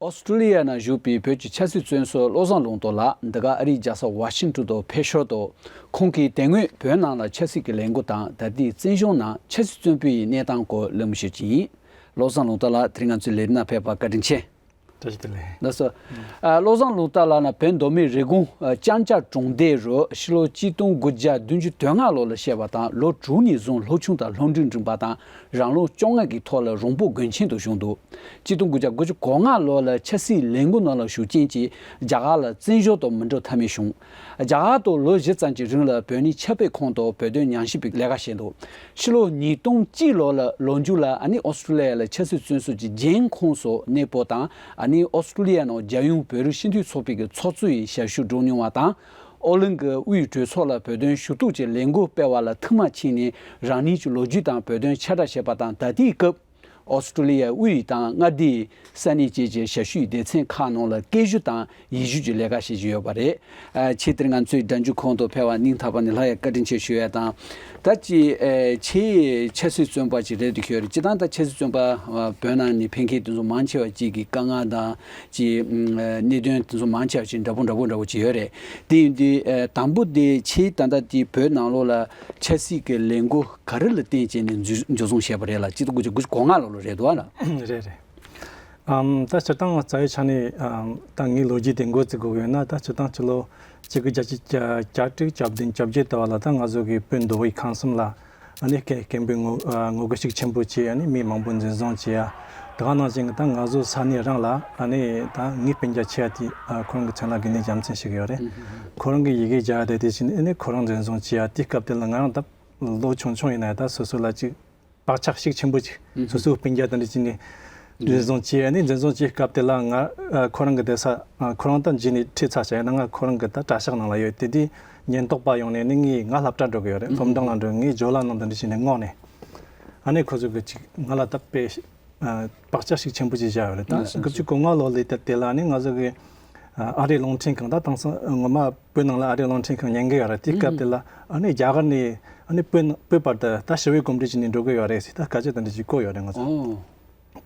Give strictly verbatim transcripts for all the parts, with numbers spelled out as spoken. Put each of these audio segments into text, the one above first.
ཨོ་སི་ཀྲུ་ལི་ཡ་ནང་བཞུགས་པའི་བོད་ཀྱི་ཆབ་སྲིད་བཙོན་ཟུར་བློ་བཟང་ལུང་རྟོགས་ལགས་འདི་ག་ཨ་རིའི་རྒྱལ་ས་ཝ་ཤིང་ཏོན་དུ་ཕེབས་ཞོར་དུ། ཁོང་གིས་དེ་སྔོན་བོད་ནང་ལ་ཆབ་སྲིད་ཀྱི་ལས་འགུལ་དང་ད་ལྟའི་བཙན་བྱོལ་ནང་ཆབ་སྲིད་བཙོན་པའི་གནས་སྟངས་སྐོར་གླེང་མོལ་ཞུ་རྒྱུ་ཡིན། བློ་བཟང་ལུང་རྟོགས་ལགས་དེ་རིང་ང་ཚོའི་ལས་རིམ་ནང་ཕེབས་པར་བཀའ་དྲིན་ཆེ། བཀྲ་ཤིས་བདེ་ལེགས། ལགས་སོ། ཨ། བློ་བཟང་ལུང་རྟོགས་ལགས་ནི་བོད་མདོ་སྨད་རེབ་གོང་ཨ་ལྕང་སྐྱ་གྲོང་རྡལ་རུ་ཕྱི་ལོ་གཅིག་སྟོང་དགུ་བརྒྱ་བདུན་ཅུ་དོན་ལྔ་ལོ་ལ་སྐྱེས་པ་དང་། ལོ་དྲུག་ནས་བཟུང་སློབ་ཆུང་དང་སློབ་འབྲིང་འགྲིམས་པ་དང་། རང་ལོ་བཅོ་ལྔ་གི་ཐོག་ལ་རོང་པོ་དགོན་ཆེན་དུ་བཞུགས་འདུག་གཅིག་སྟོང་དགུ་བརྒྱ་དགུ་བཅུ་གོ་ལྔ་ལོ་ལ་ཆབ་སྲིད་ལས་འགུལ་ནང་ལ་ཞུགས་རྐྱེན་གྱིས་རྒྱ་གར་ལ་བཙན་བྱོལ་དུ་མི་འགྲོ་ཐབས་མེད་བྱུང་། རྒྱ་གར་དུ་ལོ་བཞི་ཙམ་གྱི་རིང་ལ་བོད་གནས་ཕྱག་དཔེ་ཁང་དུ་བོད་དོན་ཉམས་ཞིབ་པའི་ལས་ཀ་བྱས་འདུག་ཕྱི་ལོ་ཉིས་སྟོང་གཅིག་ལོ་ལ་ལོ་མཇུག་ལ་ཨ་ནི་ཨོ་སི་ཀྲུ་ལི་ཡ་ལ་ཆབ་སྲིད་བཙོན་ཟུར་གྱི་རྒྱན་ཁོངས་སུ་གནས་སྤོ་དང་། ཨ་ནི་ཨོ་སི་ཀྲུ་ལི་ཡ་ནང་རྒྱལ་ཡོངས་བོད་རིགས་སྤྱི་མཐུན་ཚོགས་པའི་གི་ཚོགས་གཙོ་ཡི་ཞབས་ཞུ་སྒྲུབ་མྱོང་བ་དང་། ཨོ་གླིང་གི་དབུས་གྲོས་ཚོགས་ལ་བོད་དོན་ཞུ་གཏུག་གི་ལས་འགུལ་སྤེལ་བ་ལ་ཐུགས་མ་ཕྱིན་ནས། རང་ཉིད་ཀྱི་ལོ་རྒྱུས་དང་བོད་དོན་ཁྱབ་བསྒྲགས་བྱས་པ་དང་། ད་ལྟའི་སྐབས་ཨོ་སི་ཀྲུ་ལི་ཡ་དབུས་དང་མངའ་སྡེའི་ས་གནས་བཅས་ཀྱི་ཞབས་ཞུའི་སྡེ་ཚན་ཁག་ནང་ལ་སྐད་ཞུ་དང་ཡིག་ཞུ་གྱི་ལས་ཀ་བྱེད་ཀྱི་ཡོད་པ་རེད། ཨ། ཁྱེད་དེ་རིང་ང་ཚོའི་སྒྲ་འཇུག་ཁང་དུ་ཕེབས་པར་སྙིང་ཐག་པ་ནས་སླར་ཡང་བཀའ་དྲིན་ཆེ་ཞུ་ཡ་དང་། ད་ཅི། ཨེ། ཁྱེད་ཆབ་སྲིད་བཙོན་པ་ཅིག་རེད་འདུག་ཡོད་རེད། སྤྱིར་བཏང་ད་ཆབ་སྲིད་བཙོན་པ་བོད་ནང་ནས་ཕེབས་མཁན་དེ་ཚོ་མང་ཆེ་བ་ཅིག་གི་དཀའ་ངལ་དང་ཅི། ཨ། གནད་དོན་དེ་ཚོ་མང་ཆེ་བ་ཅིག་འདྲ་པོ་འདྲ་པོ་འདྲ་པོ་ཅིག་ཡོད་རེད། དེ་ཡིན་དུས། ཨེ། དང་པོ་དེ་ཁྱེད་ད་ལྟ་དེ་བོད་ནང་ལོགས་ལ་ཆབ་སྲིད་ཀྱི་ལས་འགུལ་ག་རེ་ལ་བརྟེན་བྱས་ནས་འཛུལ་འཛུལ་བཟུང་བྱས་པ་རེད་ལ། གཅིག་སྟོང་དགུ་བརྒྱ་དགུ་བཅུ་གོ་ལྔ་ལོ་ལ་རེད་འདུག་ཨ་ལ། རེད་རེད། ཨམ། ད་སྤྱིར་བཏང་རྩ་བའི་ཆ་ནས། ཨམ། ད་ངའི་ལོ་རྒྱུས་དེ་འགོ་བཙུགས་དགོས་ཡོད་ན། ད་སྤྱིར་བཏང་ཕྱི་ལོ་གཅིག་དགུ་བརྒྱད་ཅུ་གྱ་གྱ་དྲུག་གྱ་བདུན་གྱ་བརྒྱད་དུ་བ་ལ་ད་ང་ཚོ་གི་བོད་མདོ་དབུས་ཁམས་གསུམ་ལ་ཨ་ནི་སྐད་སྐད་འབོད་ངོ་ཨ་ངོ་རྒོལ་ཤུགས་ཆེན་པོ་བྱས། ཨ་ནི་མི་མང་པོ་འཛིན་བཟུང་བྱས་ཡ། དེ་ག་ནང་བཞིན་གྱི་ད་ང་ཚོ་ས་གནས་རང་ལ་ཨ་ནི་ད་ངའི་སྤུན་ཀྱག་ཆེ་བ་དེ་ཨ་ཁོ་རང་གི་མཚན་ལ་དགེ་འདུན་རྒྱལ་མཚན་ཞིག་ཡོད་རེད། ཁོ་རང་གི་ཡི་གེ་སྦྱར་བསྡད་དེ་བྱས་ནས་ཨ་ནི་ཁོ་རང་འཛིན་བཟུང་བྱས་ཡ། དེའི་སྐབས་དེ་ལ་ང་རང་ད་ལོ་ཆུང་ཆུང་ཡིན་ན་ཡང་ད་སོ་སོ་ལ་ཅིག་བག་ཆགས་ཤུགས་ཆེན་པོ་ཅིག་སོ་སོའི་སྤུན་ཀྱག་དེ་འདྲ་བྱས་ནས་འཛིན་བཟུང་བྱས། ཨ་ནི་འཛིན་བཟུང་བྱས་སྐབས་དེ་ལ་ང་ཨ་ཁོ་རང་གི་བསྡད་ས་ཨ་ཁོ་རང་ད་འཇིགས་ནས་ཁྲིད་ཚར་བྱས་ན། ང་ཁོ་རང་གི་ད་གྲྭ་ཤག་ནང་ལ་ཡོད། དེ་དུས་ཉེན་རྟོག་པ་ཡོང་ནས་ནི་ངའི་ང་སློབ་གྲྭ་འགྲོ་གི་ཡོད་རེད། སློབ་འབྲིང་ལ་འགྲོ། ངའི་ཇོ་ལ་ནང་དེ་འདྲ་བྱས་ནས་མངགས་ནས། ཨ་ནི་ཁོ་ཚོ་གི་ཅིག་ང་ལ་ད་དཔེ་ཨ་བག་ཆགས་ཤུགས་ཆེན་པོ་ཅིག་བཞག་ཡོད་རེད། ད་དགུ་བཅུ་གོ་ལྔ་ལོ་ལ་དེ་དེ་ལ་ནི་ང་ཚོ་གི་ཨ་ཨ་རིའི་རླུང་འཕྲིན་ཁང་། ད་དེང་སང་ངོ་མ་བོད་ནང་ལ་ཨ་རིའི་རླུང་འཕྲིན་ཁང་ཉན་གི་ཡོད་རེད། དེའི་སྐབས་དེ་ལ་ཨ་ནི་རྒྱ་གར་ནས་ཨ་ནི་བོད་ནང་བོད་བར་དུ་ད་ཞི་བའི་གོམ་བགྲོད་བྱས་ནས་འགྲོ་གི་ཡོད་རེད་ཟེར། ད་སྐད་ཆ་དེ་འདྲ་ཅིག་གོ་ཡོད་རེད་ང་ཚོ། ཨོ།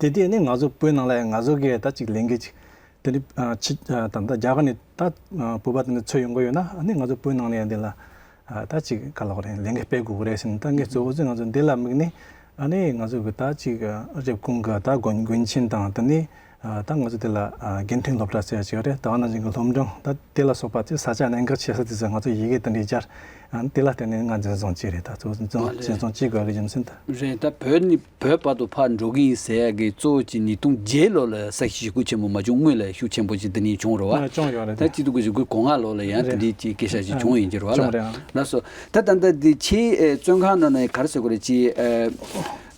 དེ་དུས་ནི་ང་ཚོ་བོད་ནང་ལ་ཡང་ང་ཚོ་གི་ད་ཅིག་ལས་འགུལ་ཅིག་དེ་འདྲ་ཨ་ཕྱི་ཨ་ད་ད་རྒྱ་གར་ནས་ད་ཨ་བོད་པ་དེ་འདྲ་ཚུར་ཡོང་གི་ཡོད་ན། ཨ་ནི་ང་ཚོ་བོད་ནང་ལ་ཡང་འདི་ལ་ཨ་ད་ཅིག་ག་ལབ་དགོས་རེད། ལས་འགུལ་སྤེལ་དགོས་ཀྱི་རེད་ཟེར་ནས། ད་ངས་གཙོ་བོ་ཚོས་ང་ཚོ་འདི་ལ་དམིགས་ནས་ཨ་ནི་ང་ཚོ་གི་ད་ཅིག་ཨ་རེབ་གོང་གི་ད་དགོན་དགོན་ཆེན་དང་། དེ་ནས་ཨ་ད་ང་ཚོ་དེ་ལ་ཨ་དགེ་འདུན་སློབ་གྲྭ་ཟེར་ཡ་ཅིག་ཡོད་རེད། ད་ག་ནང་བཞིན་གྱི་སློབ་འབྲིང་ད་དེ་ལ་སོགས་པ་ཚོས་ས་ཆ་གནད་འགག་ཆེ་ས་དེ་ཚོ་ང་ཚོ་ཡི་གེ་དེ་འདྲ་སྦྱར། ཨ་ནི་དེ་ལ་བརྟེན་ནས་ང་འཛིན་བཟུང་བྱས་རེད། ད་གཙོ་བོ་འཛིན་བཟུང་འཛིན་བཟུང་བྱེད་དགོས་ཀྱི་རྒྱུ་མཚན་ད། རེད། ད་བོད་ནས་བོད་བར་དུ་ཕར་འགྲོ་གི་ཡིན་ཟེར་ཡ་གི་གཙོ་བོ་གཅིག་ཉིས་སྟོང་བརྒྱད་ལོ་ལ་ས་ཞིག་ཞེ་པོ་ཆེན་པོ་མ་བྱུང་སྔོན་ལ་ཤུགས་ཆེན་པོ་ཅིག་དེ་ནས་བྱུང་རེད་བ། ཨ་བྱུང་ཡོད་རེད། ད་དེ་གཅིག་སྟོང་དགུ་བརྒྱ་དགུ་བཅུ་གོ་ལྔ་ལོ་ལ་ཡང་དེ་རེད། འདྲའི་ཅིག་སྐད་ཆ་ཞིག་ཨ་བྱུང་ཡིན་གྱི་རེད་བ་ལ། བྱུང་རེད། ཨ། ལགས་སོ། ད་ད་ལྟ་འདི་ཁྱེད་ཨེ་བཙོན་ཁང་ནང་ནས་ག་རེ་ཟེར་དགོས་རེད། ཅིག་ཨེ་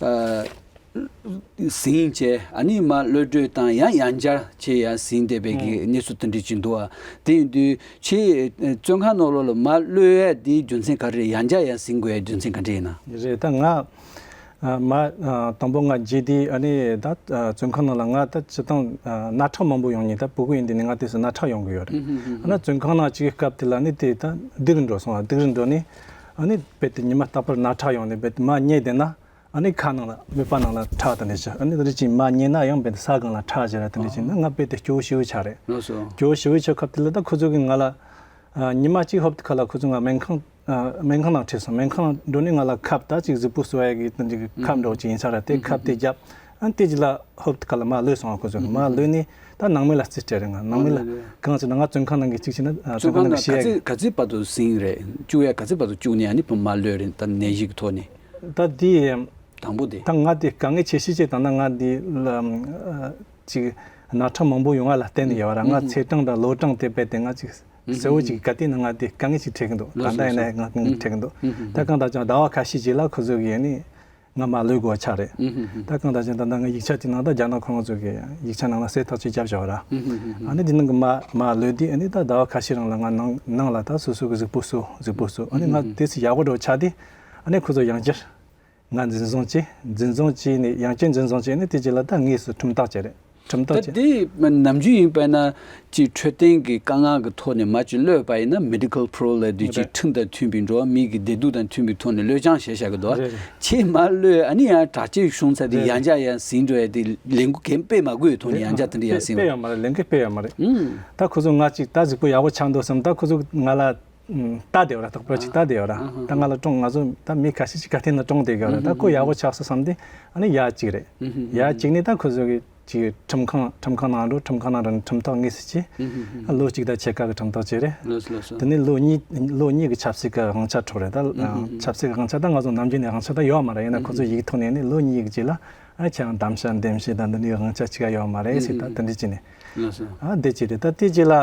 ཨ་ཟིན་བྱས། ཨ་ནི་མར་གློད་གྲོལ་དང་ཡང་ཡང་བསྐྱར་ཁྱེད་ཡང་ཟིན་བསྡད་པའི་གི་ཨང་གནས་ཚུལ་དེ་འདྲ་ཅིག་འདུག་ཨ། དེ་ཡིན་དུས་ཁྱེད་ཨེ་བཙོན་ཁང་ནང་ལོགས་ལ་མར་གློད་ཡས་དེའི་རྒྱུ་མཚན་ག་རེ་རེད། ཡང་བསྐྱར་ཡང་ཟིན་དགོས་ཡས་རྒྱུ་མཚན་ག་འདྲ་ཡིན་ན། རེད། ད་ང་ཨ་མ་ཨ་དང་པོ་ང་རྗེས་དེ་ཨ་ནི་ད་ཨ་བཙོན་ཁང་ནང་ལ་ང་ད་སྤྱིར་བཏང་ཨ་སྣ་ཁྲག་མང་པོ་ཡོང་མཁན། ད་ཕྲུ་གུ་ཡིན་དུས་ནས་ང་དེ་སྔ་སྣ་ཁྲག་ཡོང་གི་ཡོད་རེད། ཨ་ན་བཙོན་ཁང་ནང་ཅིག་གི་སྐབས་དེ་ལ་ནི་དེ་ད་སྡུག་རུ་འགྲོ་སོང་། ཨ་སྡུག་རུ་འགྲོ་ནས་ཨ་ནི་རྦད་དེ་ཉི་མ་རྟག་པར་སྣ་ཁྲག་ཡོང་ནས་རྦད་དེ་མར་ཉལ་བསྡད་ན། ཨ་ནི་ཁ་ནང་ལ་སྨུག་པ་ནང་ལ་ཁྲག་དེ་འདྲ་བྱས། ཨ་ནི་དེ་འདྲ་ཅིག་མར་ཉལ་ན་ཡང་རྦད་དེ་ས་སྒང་ལ་ཁྲག་བྱས་ར་དེ་འདྲ་བྱས་ན། ང་རྦད་དེ་སྐྱོ་བོ་ཞེ་པོ་ཆགས་རེད། ལགས་སོ། སྐྱོ་བོ་ཞེ་པོ་ཆགས་སྐབས་དེ་ལ་ད་ཁོ་ཚོ་གིས་ང་ལ་ཨ་ཉི་མ་གཅིག་ཧོབ་དེ་ཁ་ལ་ཁོ་ཚོ་ང་སྨན་ཁང་ཨ་སྨན་ཁང་ནང་ཁྲིད་སོང་། སྨན་ཁང་ནང་འགྲོ་ནས་ང་ལ་ཁབ་ད་ཅིག་གཟུགས་པོ་གསོ་ཡ་གི་དེ་འདྲ་གི་ཁབ་འདྲ་བོ་ཅིག་ཡིན་ས་ར། དེ་ཁབ་དེ་བརྒྱབ། ཨ་ནི་དེ་རྗེས་ལ་ཧོབ་དེ་ཁ་ལ་མར་གློད་སོང་བ། ཁོ་ཚོ་གིས་མར་གློད་ནས་ད་ནང་མི་ལ་རྩིས་སྤྲད་རེད། ང་ནང་མི་ལ་ཨ་ལགས་ལགས། གང་ཟེར་ན་ང་བཙོན་ཁང་ནང་གི་གཅིག་བྱས་ན་ཨ་བཙོན་ཁང་ནང་གི་ཤི་ཡ་གི། ག་ཚོད་ག་ཚོད་བར་དུ་ཟིན་རེད། བཅུག་ཡ་ག་ཚོད་བར་དུ་བཅུག་ནས་ཨ་ནི་མར་གློད་རེད། ད་ནད་གཞི་གི་ཐོག་ནས། ད་དེ་དང་པོ་དེ། ད་ང་དེ་དཀའ་ངལ་ཆེ་ཤོས་ཅིག་ད་ནི་ང་དེ་ལ་ཨ་ཅིག་སྣ་ཁྲག་མང་པོ་ཡོང་བ་ལ་བརྟེན་ནས་ཡོད་ར། ང་ཨུ་ཚེས་གྲངས་དང་ལོ་གྲངས་དེ་རྦད་དེ་ང་ཅིག་ཨུ་གསལ་བོ་ཅིག་ག་དུས་ནས་ང་དེ་དཀའ་ངལ་ཅིག་འཕྲད་ཀྱི་འདུག། ལགས་ད་ལྟ་ཡིན་ན་ང་ཨུ་འཕྲད་ཀྱི་འདུག། ཨུ་ད་གང་ལྟར་ཀྱང་ཟླ་བ་ཁ་ཤས་ཅིག་ལ་ཁོ་ཚོ་གིས་ནི་ང་མར་གློད་དགོས་པ་ཆགས་རེད། ཨུ་ད་གང་ལྟར་ཀྱང་ད་ལྟ་ང་ཡིག་ཆ་དེ་ནང་ད་རྒྱ་ནག་ཁོ་རང་ཚོ་གི་ཡིག་ཆ་ནང་ལ་གསལ་ཐག་ཆོད་བརྒྱབ་བཞག་པ་ར། ཨུ་ཨ་ནི་དེ་ནང་གི་མར་མར་གློད་དུས་ཨ་ནི་ད་ཟླ་བ་ཁ་ཤས་རིང་ལ་ང་ནང་ནང་ལ་ད་སོ་སོ་གི་གཟུགས་པོ་གསོ། གཟུགས་པོ་གསོ། ཨ་ནི་ང་དེ་ཚོ་ཡག་པོ་འདྲ་བོ་ཆགས་དུས་ཨ་ནི་ཁོ་ཚོ་ཡང་བསྐྱར་ང་འཛིན་བཟུང་བྱས། འཛིན་བཟུང་བྱས་ནས་ཡང་བསྐྱར་འཛིན་བཟུང་བྱས་ནས་དེ་རྗེས་ལ་ད་དངོས་སུ་ཁྲིམས་ཐག་བཅད་རེད། ཁྲིམས་ཐག་ད་བཅད། དེ་ནམ་རྒྱུན་ཡིན་པ་ན་ཅིག་འཕྲོད་བསྟེན་གྱི་དཀའ་ངལ་གྱི་ཐོག་ནས་མ་ཅིག་གློད་པ་ཡིན་ན་མེ་ཌི་ཀལ་པ་རོ་ལ་དེ་ཅིག་རེད། ཁྲིམས་དང་མཐུན་པའི་འགྲོ་བ་མིའི་གི་བདེ་སྡུག་དང་མཐུན་པའི་ཐོག་ནས་གློད་སྦྱང་བྱས་བཞག་གི་འདུག་རེད་རེད། ཆེས་མ་གློད་ཨ་ནི་ཡང་དྲག་སྐྱེད་བྱུང་ཚར་དེ་རེད་ཡང་རེད། བསྐྱར་ཡང་ཟིན་འགྲོ་ཡ་དེ་ལས་འགུལ་གན་སྤེལ་མ་དགོས་ཐོག་ནས་ཡང་བསྐྱར་དེ་འདྲ་ཡང་ཟིན་སྤེལ་ཡོད་མ་རེད། ལས་འགུལ་སྤེལ་ཡོད་མ་རེད། ཨུམ། ད་ཁོ་ཚོ་ང་ཅིག་ད་གཟིགས་པོ་ཡག་པོ་ཆགས་འདུག་བསམ། ད་ཁོ་ཚོ་ང་ལ་ལྟ་བསྡད་ཡོད་ར། རྟག་པར་ཅིག་ལྟ་བསྡད་ཡོད་ར། ད་ང་ལ་ཀྲོང་ང་ཚོ་ད་མི་ཁ་ཤས་ཅིག་ག་ཐེན་ན་ཀྲོང་བསྡད་ཡོད་ར། ད་ཁོ་ཡག་པོ་ཆགས་སོང་བསམ་དེ་ཨ་ནི་ཡ་གཅིག་རེད། ཡ་གཅིག་ནི་ད་ཁོ་ཚོ་གི་ཅིག་ཁྲིམས་ཁང་ཁྲིམས་ཁང་ནང་འགྲོ། ཁྲིམས་ཁང་ནང་འགྲོ་ནས་ཁྲིམས་ཐག་དངོས་སུ་བཅད། ལོ་གཅིག་དང་ཕྱེད་ཀ་གི་ཁྲིམས་ཐག་བཅད་རེད། ལགས་སོ་ལགས་སོ། དེ་ནས་ལོ་གཉིས་ལོ་གཉིས་ཀྱི་ཆབ་སྲིད་ཀྱི་དབང་ཆ་འཕྲོག་རེད། ད་ཆབ་སྲིད་ཀྱི་དབང་ཆ་ད་ང་ཚོ་ནམ་རྒྱུན་ནས་དབང་ཆ་ད་ཡོད་མ་རེད། ཡིན་ན་ཁོ་ཚོ་ཡིག་ཐོག་ནས་ནི་ལོ་གཉིས་ཀྱི་རྗེས་ལ་ཨ་ཁྱེད་རང་གདམ་བྱ་འདེམས་བྱེད་དང་འདི་འདྲའི་དབང་ཆ་ཅིག་ཡོད་མ་རེད་ཟེར། ད་དེ་འདྲ་བྱས་ནས་ལགས་སོ། ཨ་བསྡད་ཀྱི་རེད། ད་དེ་རྗེས་ལ།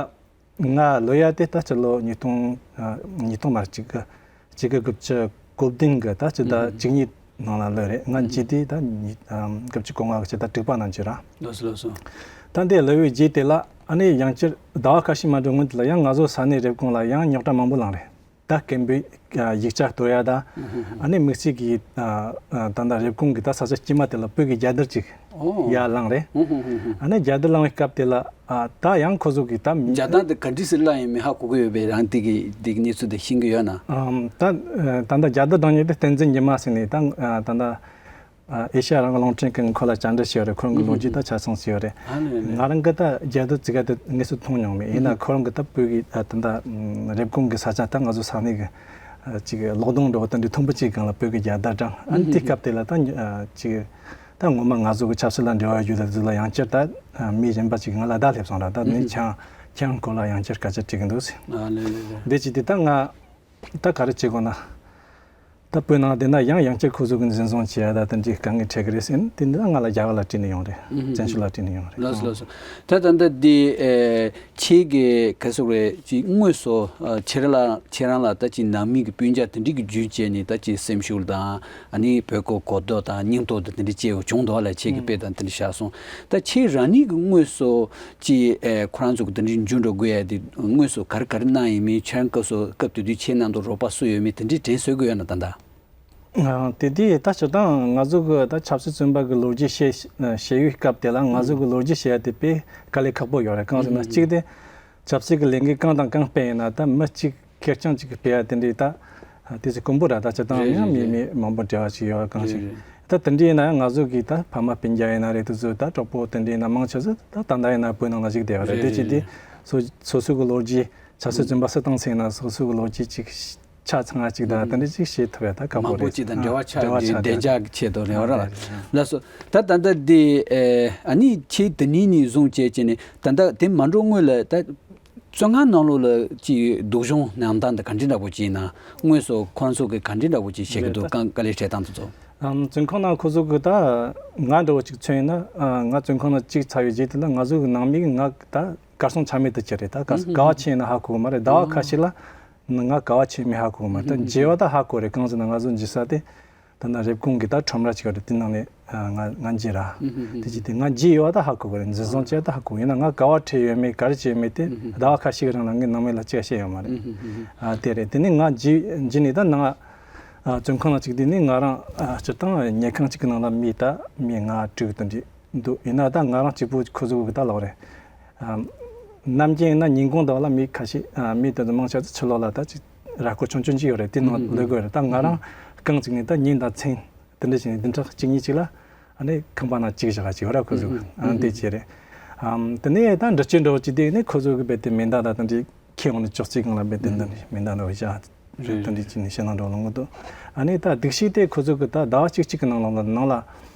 ང་ལོ་ཡ་དེ་ད་ཅི་ལོ་ཉིས་སྟོང་ཨ་ཉིས་སྟོང་མ་གཅིག་གི་གཅིག་གི་དགུ་བཅུ་གོ་བདུན་གི་ད་ཅི་ད་ཨུ་ཧུ། བཅུ་གཉིས་ནང་ལ་ལོས་རེད། ང་ཨུ་ཧུ། འཇིག་དུས་ད་ཉིས་ཨམ་དགུ་བཅུ་གོ་ལྔ་གི་ཅི་ད་དྲུག་པ་ནང་ཅི་ར། ལགས་སོ་ལགས་སོ། ད་འདི་ལོ་བའི་རྗེས་དེ་ལ་ཨ་ནི་ཡང་བསྐྱར་ཟླ་བ་ཁ་ཤས་མ་འགྲོ་སྔོན་དེ་ལ་ཡང་ང་ཚོ་ས་གནས་རེབ་གོང་ལ་ཡང་རྙོག་དྲ་མང་པོ་ལངས་རེད། ད་སྐད་འབོད་ཡིག་ཆ་གཏོར་ཡ་ད། ཨ་ནི་དམིགས་བསལ་གྱི་ད་ད་ལྟ་རེབ་གོང་གི་ད་ས་ཆ་དཀྱིལ་མ་དེ་ལ་བོད་ཀྱི་རྒྱལ་དར་ཅིག་ཨོ། ཡར་ལངས་རེད། ཨ་ནི་རྒྱལ་དར་ལངས་པའི་སྐབས་དེ་ལ་ཨ་ད་ཡང་ཁོ་ཚོ་གི་ད་མི་རྒྱལ་དར་དེ་ག་འདྲ་ཞིག་ལངས་ཡིན་མིན་ཧ་གོ་གི་ཡོད་པས། རང་དེ་གི་དེ་གི་གནས་ཚུལ་དེ་ཤེས་ཀྱི་ཡོད་ན། ཨམ་ད་ད་ལྟ་རྒྱལ་དར་བསྒྲེངས་མཁན་དེ་བསྟན་འཛིན་ཉི་མ་ཟེར་ནས་ད་ད་ལྟ། ཨ་ཨེ་ཤ་ཡ་རང་དབང་རླུང་འཕྲིན་ཁང་ཁོ་ལ་བཅར་འདྲི་བྱས་ཡོད་རེད། ཁོ་རང་གི་ལོ་རྒྱུས་ད་ཆ་ཚང་ཞིག་ཡོད་རེད། ཨ་ལེ་ལེ། ང་རང་གི་ད་རྒྱལ་དར་ཙི་ག་དེ་དངོས་སུ་མཐོང་མྱོང་མེད། ཡིན་ན་ཁོ་རང་གི་ད་བོད་ཀྱི་ད་ད་ལྟ་རེབ་གོང་གི་ས་ཆ་ད་ང་ཚོ་ས་གནས་ཀྱི་ཨ་ཅིག་གློག་སྡོང་འདྲ་བོ་དེ་འདྲའི་མཐོན་པོ་ཅིག་སྒང་ལ་བོད་ཀྱི་རྒྱལ་དར་དྲངས། ཨ་ནི་དེ་སྐབས་དེ་ལ་ད་ཨ་ཅིག་ད་ངོ་མ་ང་ཚོ་གི་ཆབ་སྲིད་ལ་འབྲེལ་བ་ཡོད་དུས་ལ་ཡང་བསྐྱར་ད་མི་གཞན་པ་ཅིག་ང་ལ་བརྡ་སླེབས་སོང་ར། ད་ནི་ཁྱེད་ཁྱེད་རང་སྐོར་ལ་ཡང་བསྐྱར་སྐད་ཆ་དྲི་གི་འདུག་ཟེར། ཨ་ལེ་ལེ་ལེ། འདི་ཅི་དེ་ད་ང་ད་ག་རེ་བྱེད་དགོས་ན། ད་བོད་ནང་བསྡད་ན་ཡང་ཡང་བསྐྱར་ཁོ་ཚོ་གི་འཛིན་བཟུང་བྱེད་ཡ་ད་དེ་འདྲའི་དཀའ་ངལ་འཕྲད་གི་རེད་ཟེར་ནས་དེ་འདི་ང་ལ་རྒྱ་གར་ལ་བྲིས་ནས་ཡོང་རེད། ཨུ་ཧུ། བཙན་བྱོལ་ལ་བྲིས་ནས་ཡོང་རེད། ལགས་སོ་ལགས་སོ། ད་ད་ལྟ་འདི་ཨེ་ཁྱེད་ཀྱི་ག་ཟེར་རེད་ཅིག་དངོས་སུ་ཨ་ཁྱེད་རང་ལ་ཁྱེད་རང་ལ་ད་ཅིག་ནང་མི་གི་སྤུན་ཀྱག་དེ་འདྲའི་གི་བརྒྱུད་བྱས་ནས་ད་ཅིག་སེམས་ཤུགས་དང་ཨ་ནི་བོད་སྐད་གོ་རྟོགས་དང་སྙིང་སྟོབས་དང་དེ་འདྲ་བྱས་བྱུང་འདུག་ལ། ཁྱེད་ཀྱི་དཔེ་དང་དེ་འདྲ་བཞག་སོང་། ད་ཁྱེད་རང་ཉིད་ཀྱི་དངོས་སུ་ཅིག་ཨེ་ཁོ་རང་ཚོ་གི་དེ་འདྲའི་འཇུ་འགྲོ་དགོས་ཡ་དེ་དངོས་སུ་ག་རེ་ག་རེ་གནང་ཡིན་མིན། ཁྱེད་རང་སྐབས་སུ་སྐབས་དེ་དུས་ཁྱེད་རྣམས་དང་རོགས་པ་སུ་ཡོད་མིན་དེ་འདྲའི་དྲན་གསོ་དགོས་ཡོད་ན་ད་ལྟ། ཨ་དེ་དུས་ད་སྤྱིར་བཏང་ང་ཚོ་གི་ད་ཆབ་སྲིད་བཙོན་པ་གི་ལོ་རྒྱུས་བཤད་བཤད་ཡུལ་སྐབས་དེ་ལ་ང་ཚོ་གི་ལོ་རྒྱུས་བཤད་ཡ་དེ་དཔེ་དཀའ་ལས་ཁག་པོ་ཡོད་རེད། གང་ཟེར་ན་གཅིག་དེ་ཆབ་སྲིད་ཀྱི་ལས་འགུལ་གང་དང་གང་སྤེལ་ཡིན་ན་ད་མི་གཅིག་ཁེར་རྐྱང་གཅིག་གིས་སྤེལ་ཡ་དེ་འདྲའི་ད་དེ་ཚོ་དཀོན་པོ་ར། ད་སྤྱིར་བཏང་རེད་ཡང་རེད་མི་རེད། མི་མང་པོ་འབྲེལ་བ་ཞིག་ཡོད་གང་རེད་ཞིག་རེད། ད་དེ་འདྲ་ཡིན་ན་ཡང་ང་ཚོ་གི་ད་ཕ་མ་སྤུན་ཀྱག་ཡིན་ན་རེད། དེ་ཚོ་ད་གྲོགས་པོ་དེ་འདྲ་ཡིན་ན་མང་ཆེ་ཚོ་ད་ད་ལྟ་ཡིན་ན་བོད་ནང་ལ་བཞུགས་བསྡད་ཡོད་རེད། རེད་དེ་བྱས་རེད་དུས་རེད། སོ་སོ་སོ་གི་ལོ་རྒྱུས་ཆབ་སྲིད་བཙོན་པ་སུ་བཏང་ཚེ་ཡིན་ན་སོ་སོ་གི་ལོ་རྒྱུས་ཅིག་ཆ་ཚང་བ་ཅིག་དང་དེ་འདྲ་ཅིག་བྱེད་ཐུབ་ཡ་ད་ཁག་པོ་མང་པོ་རེད། ཅིག་དང་འབྲེལ་བ་ཆགས། འབྲེལ་བ་ཆགས་བདེ་འཇགས་ཀྱི་ཆེད་དུ་རེད་བ་ར། ལགས་སོ། ད་ད་ལྟ་འདི་ཨ་ནི་ཁྱེད་དེ་ནས་ནས་བཟུང་བྱས་བྱས་ནས་ད་ལྟ་དེ་མ་འགྲོ་སྔོན་ལ་ད་བཙོན་ཁང་ནང་ལོགས་ལ་ཅིག་སྡུག་སྦྱོང་གནང་སྟངས་དེ་ག་འདྲ་འདྲ་པོ་ཅིག་ཡིན་ན། དངོས་སུ་ཁོ་རང་ཚོ་གི་ག་འདྲ་འདྲ་པོ་ཅིག་བྱེད་ཀྱི་འདུག་རེད། དཀའ་ལས་འཕྲད་སྟངས་དེ་ཚོ། ཨམ་བཙོན་ཁང་ནང་ཁོ་ཚོ་གི་ད་ང་འདྲ་བོ་ཅིག་མཚོན་ཡིན་ན་ཨ་ང་བཙོན་ཁང་ནང་གཅིག་ཚར་བའི་རྗེས་དེ་ལ་ང་ཚོ་གི་ནང་མི་གི་ང་ད་གར་སོང་ཆ་མེད་དུ་གྱུར་རེད། ད་ག་ག་བ་ཕྱིན་ཡིན་ན་ཧ་གོ་གི་མ་རེད། ཟླ་བ་ཁ་ཤས་ལ་ང་ག་བ་ཕྱིན་མིན་ཧ་གོ་གི་མ་རེད། ད་མཇལ་བ་ད་ཧ་གོ་རེད། གང་ཟེར་ན་ང་ཚོ་མཇལ་ས་དེ་ད་ནང་རེབ་གོང་གི་ད་ཁྲོམ་ར་ཅིག་ཡོད་རེད། དེ་ནང་ནས་ང་ང་མཇལ་ར། དེ་ཅི་དེ་ང་མཇལ་ཡོད་པ་ད་ཧ་གོ་གི་རེད། འཛིན་བཟུང་བྱས་ད་ཧ་གོ་ཡིན་ན་ང་ག་བ་ཁྲིད་ཡོད་མེད་ག་རེ་བྱས་ཡོད་མེད་དེ་ཟླ་བ་ཁ་ཤས་ཀྱི་རིང་ལ་ངས་ནང་མི་ལ་ཅི་ཡང་བཤད་ཡོད་མ་རེད། ཨ་དེ་རེད། དེ་ནས་ང་མཇལ་མཇལ་ནས་ད་ནང་ཨ་བཙོན་ཁང་ལ་ཅིག་དེ་ནས་ང་རང་ཨ་སྤྱིར་བཏང་ཉལ་ཁང་ཅིག་གི་ནང་ལ་མི་ད་མི་ལྔ་དྲུག་དེ་འདྲ་འདུག་ཡིན་ན་ད་ང་རང་གཅིག་པུ་ཁོ་ཚོ་གི་ད་ལོག་རེད། ཨ་ནམ་རྒྱུན་ཡིན་ན་ཉིན་གུང་དག་ལ་མི་ཁ་ཤས་ཨ་མི་དེ་ཚོ་མང་ཆེ་ཚོ་ཕྱི་ལོགས་ལ་ད་ཅིག་ར་སྐོར་ཆུང་ཆུང་ཅིག་ཡོད་རེད། དེ་ནང་ལོག་དགོས་རེད། ད་ང་རང་རྐང་གཅིག་ནས་ད་ཉིན་དང་མཚན་དེ་འདྲ་བྱས་ནས་བདུན་ཕྲག་གཅིག་གཉིས་ཅིག་ལ་ཨ་ནི་ཁང་པ་ནང་གཅིག་བཞག་གཅིག་ཡོད་ར། ཁོ་ཚོ་ཨ་འདི་བྱས་རེད། ཨམ་དེ་ནས་ད་འདྲི་གཅོད་འདྲ་བོ་ཅིག་དེ་ནས་ཁོ་ཚོ་གི་རྦད་དེ་མེ་མདའ་ད་དེ་འདྲའི་ཁྱེར་ཡོང་ནས་ཅོག་ཙེ་སྒང་ལ་རྦད་དེ་འདི་འདྲའི་མེ་མདའ་འདྲ་བོ་བཞག་རེད། དེ་འདྲའི་ཅིག་ནས་ཞེད་སྣང་འདྲ་བོ་ལངས་གི་འདུག་ཨ་ནི་ད་སྡིག་ཤག་དེ་ཁོ་ཚོ་གི་ད་ཟླ་བ་གཅིག་གཅིག་གི་ནང་ལ་ནང་ལ་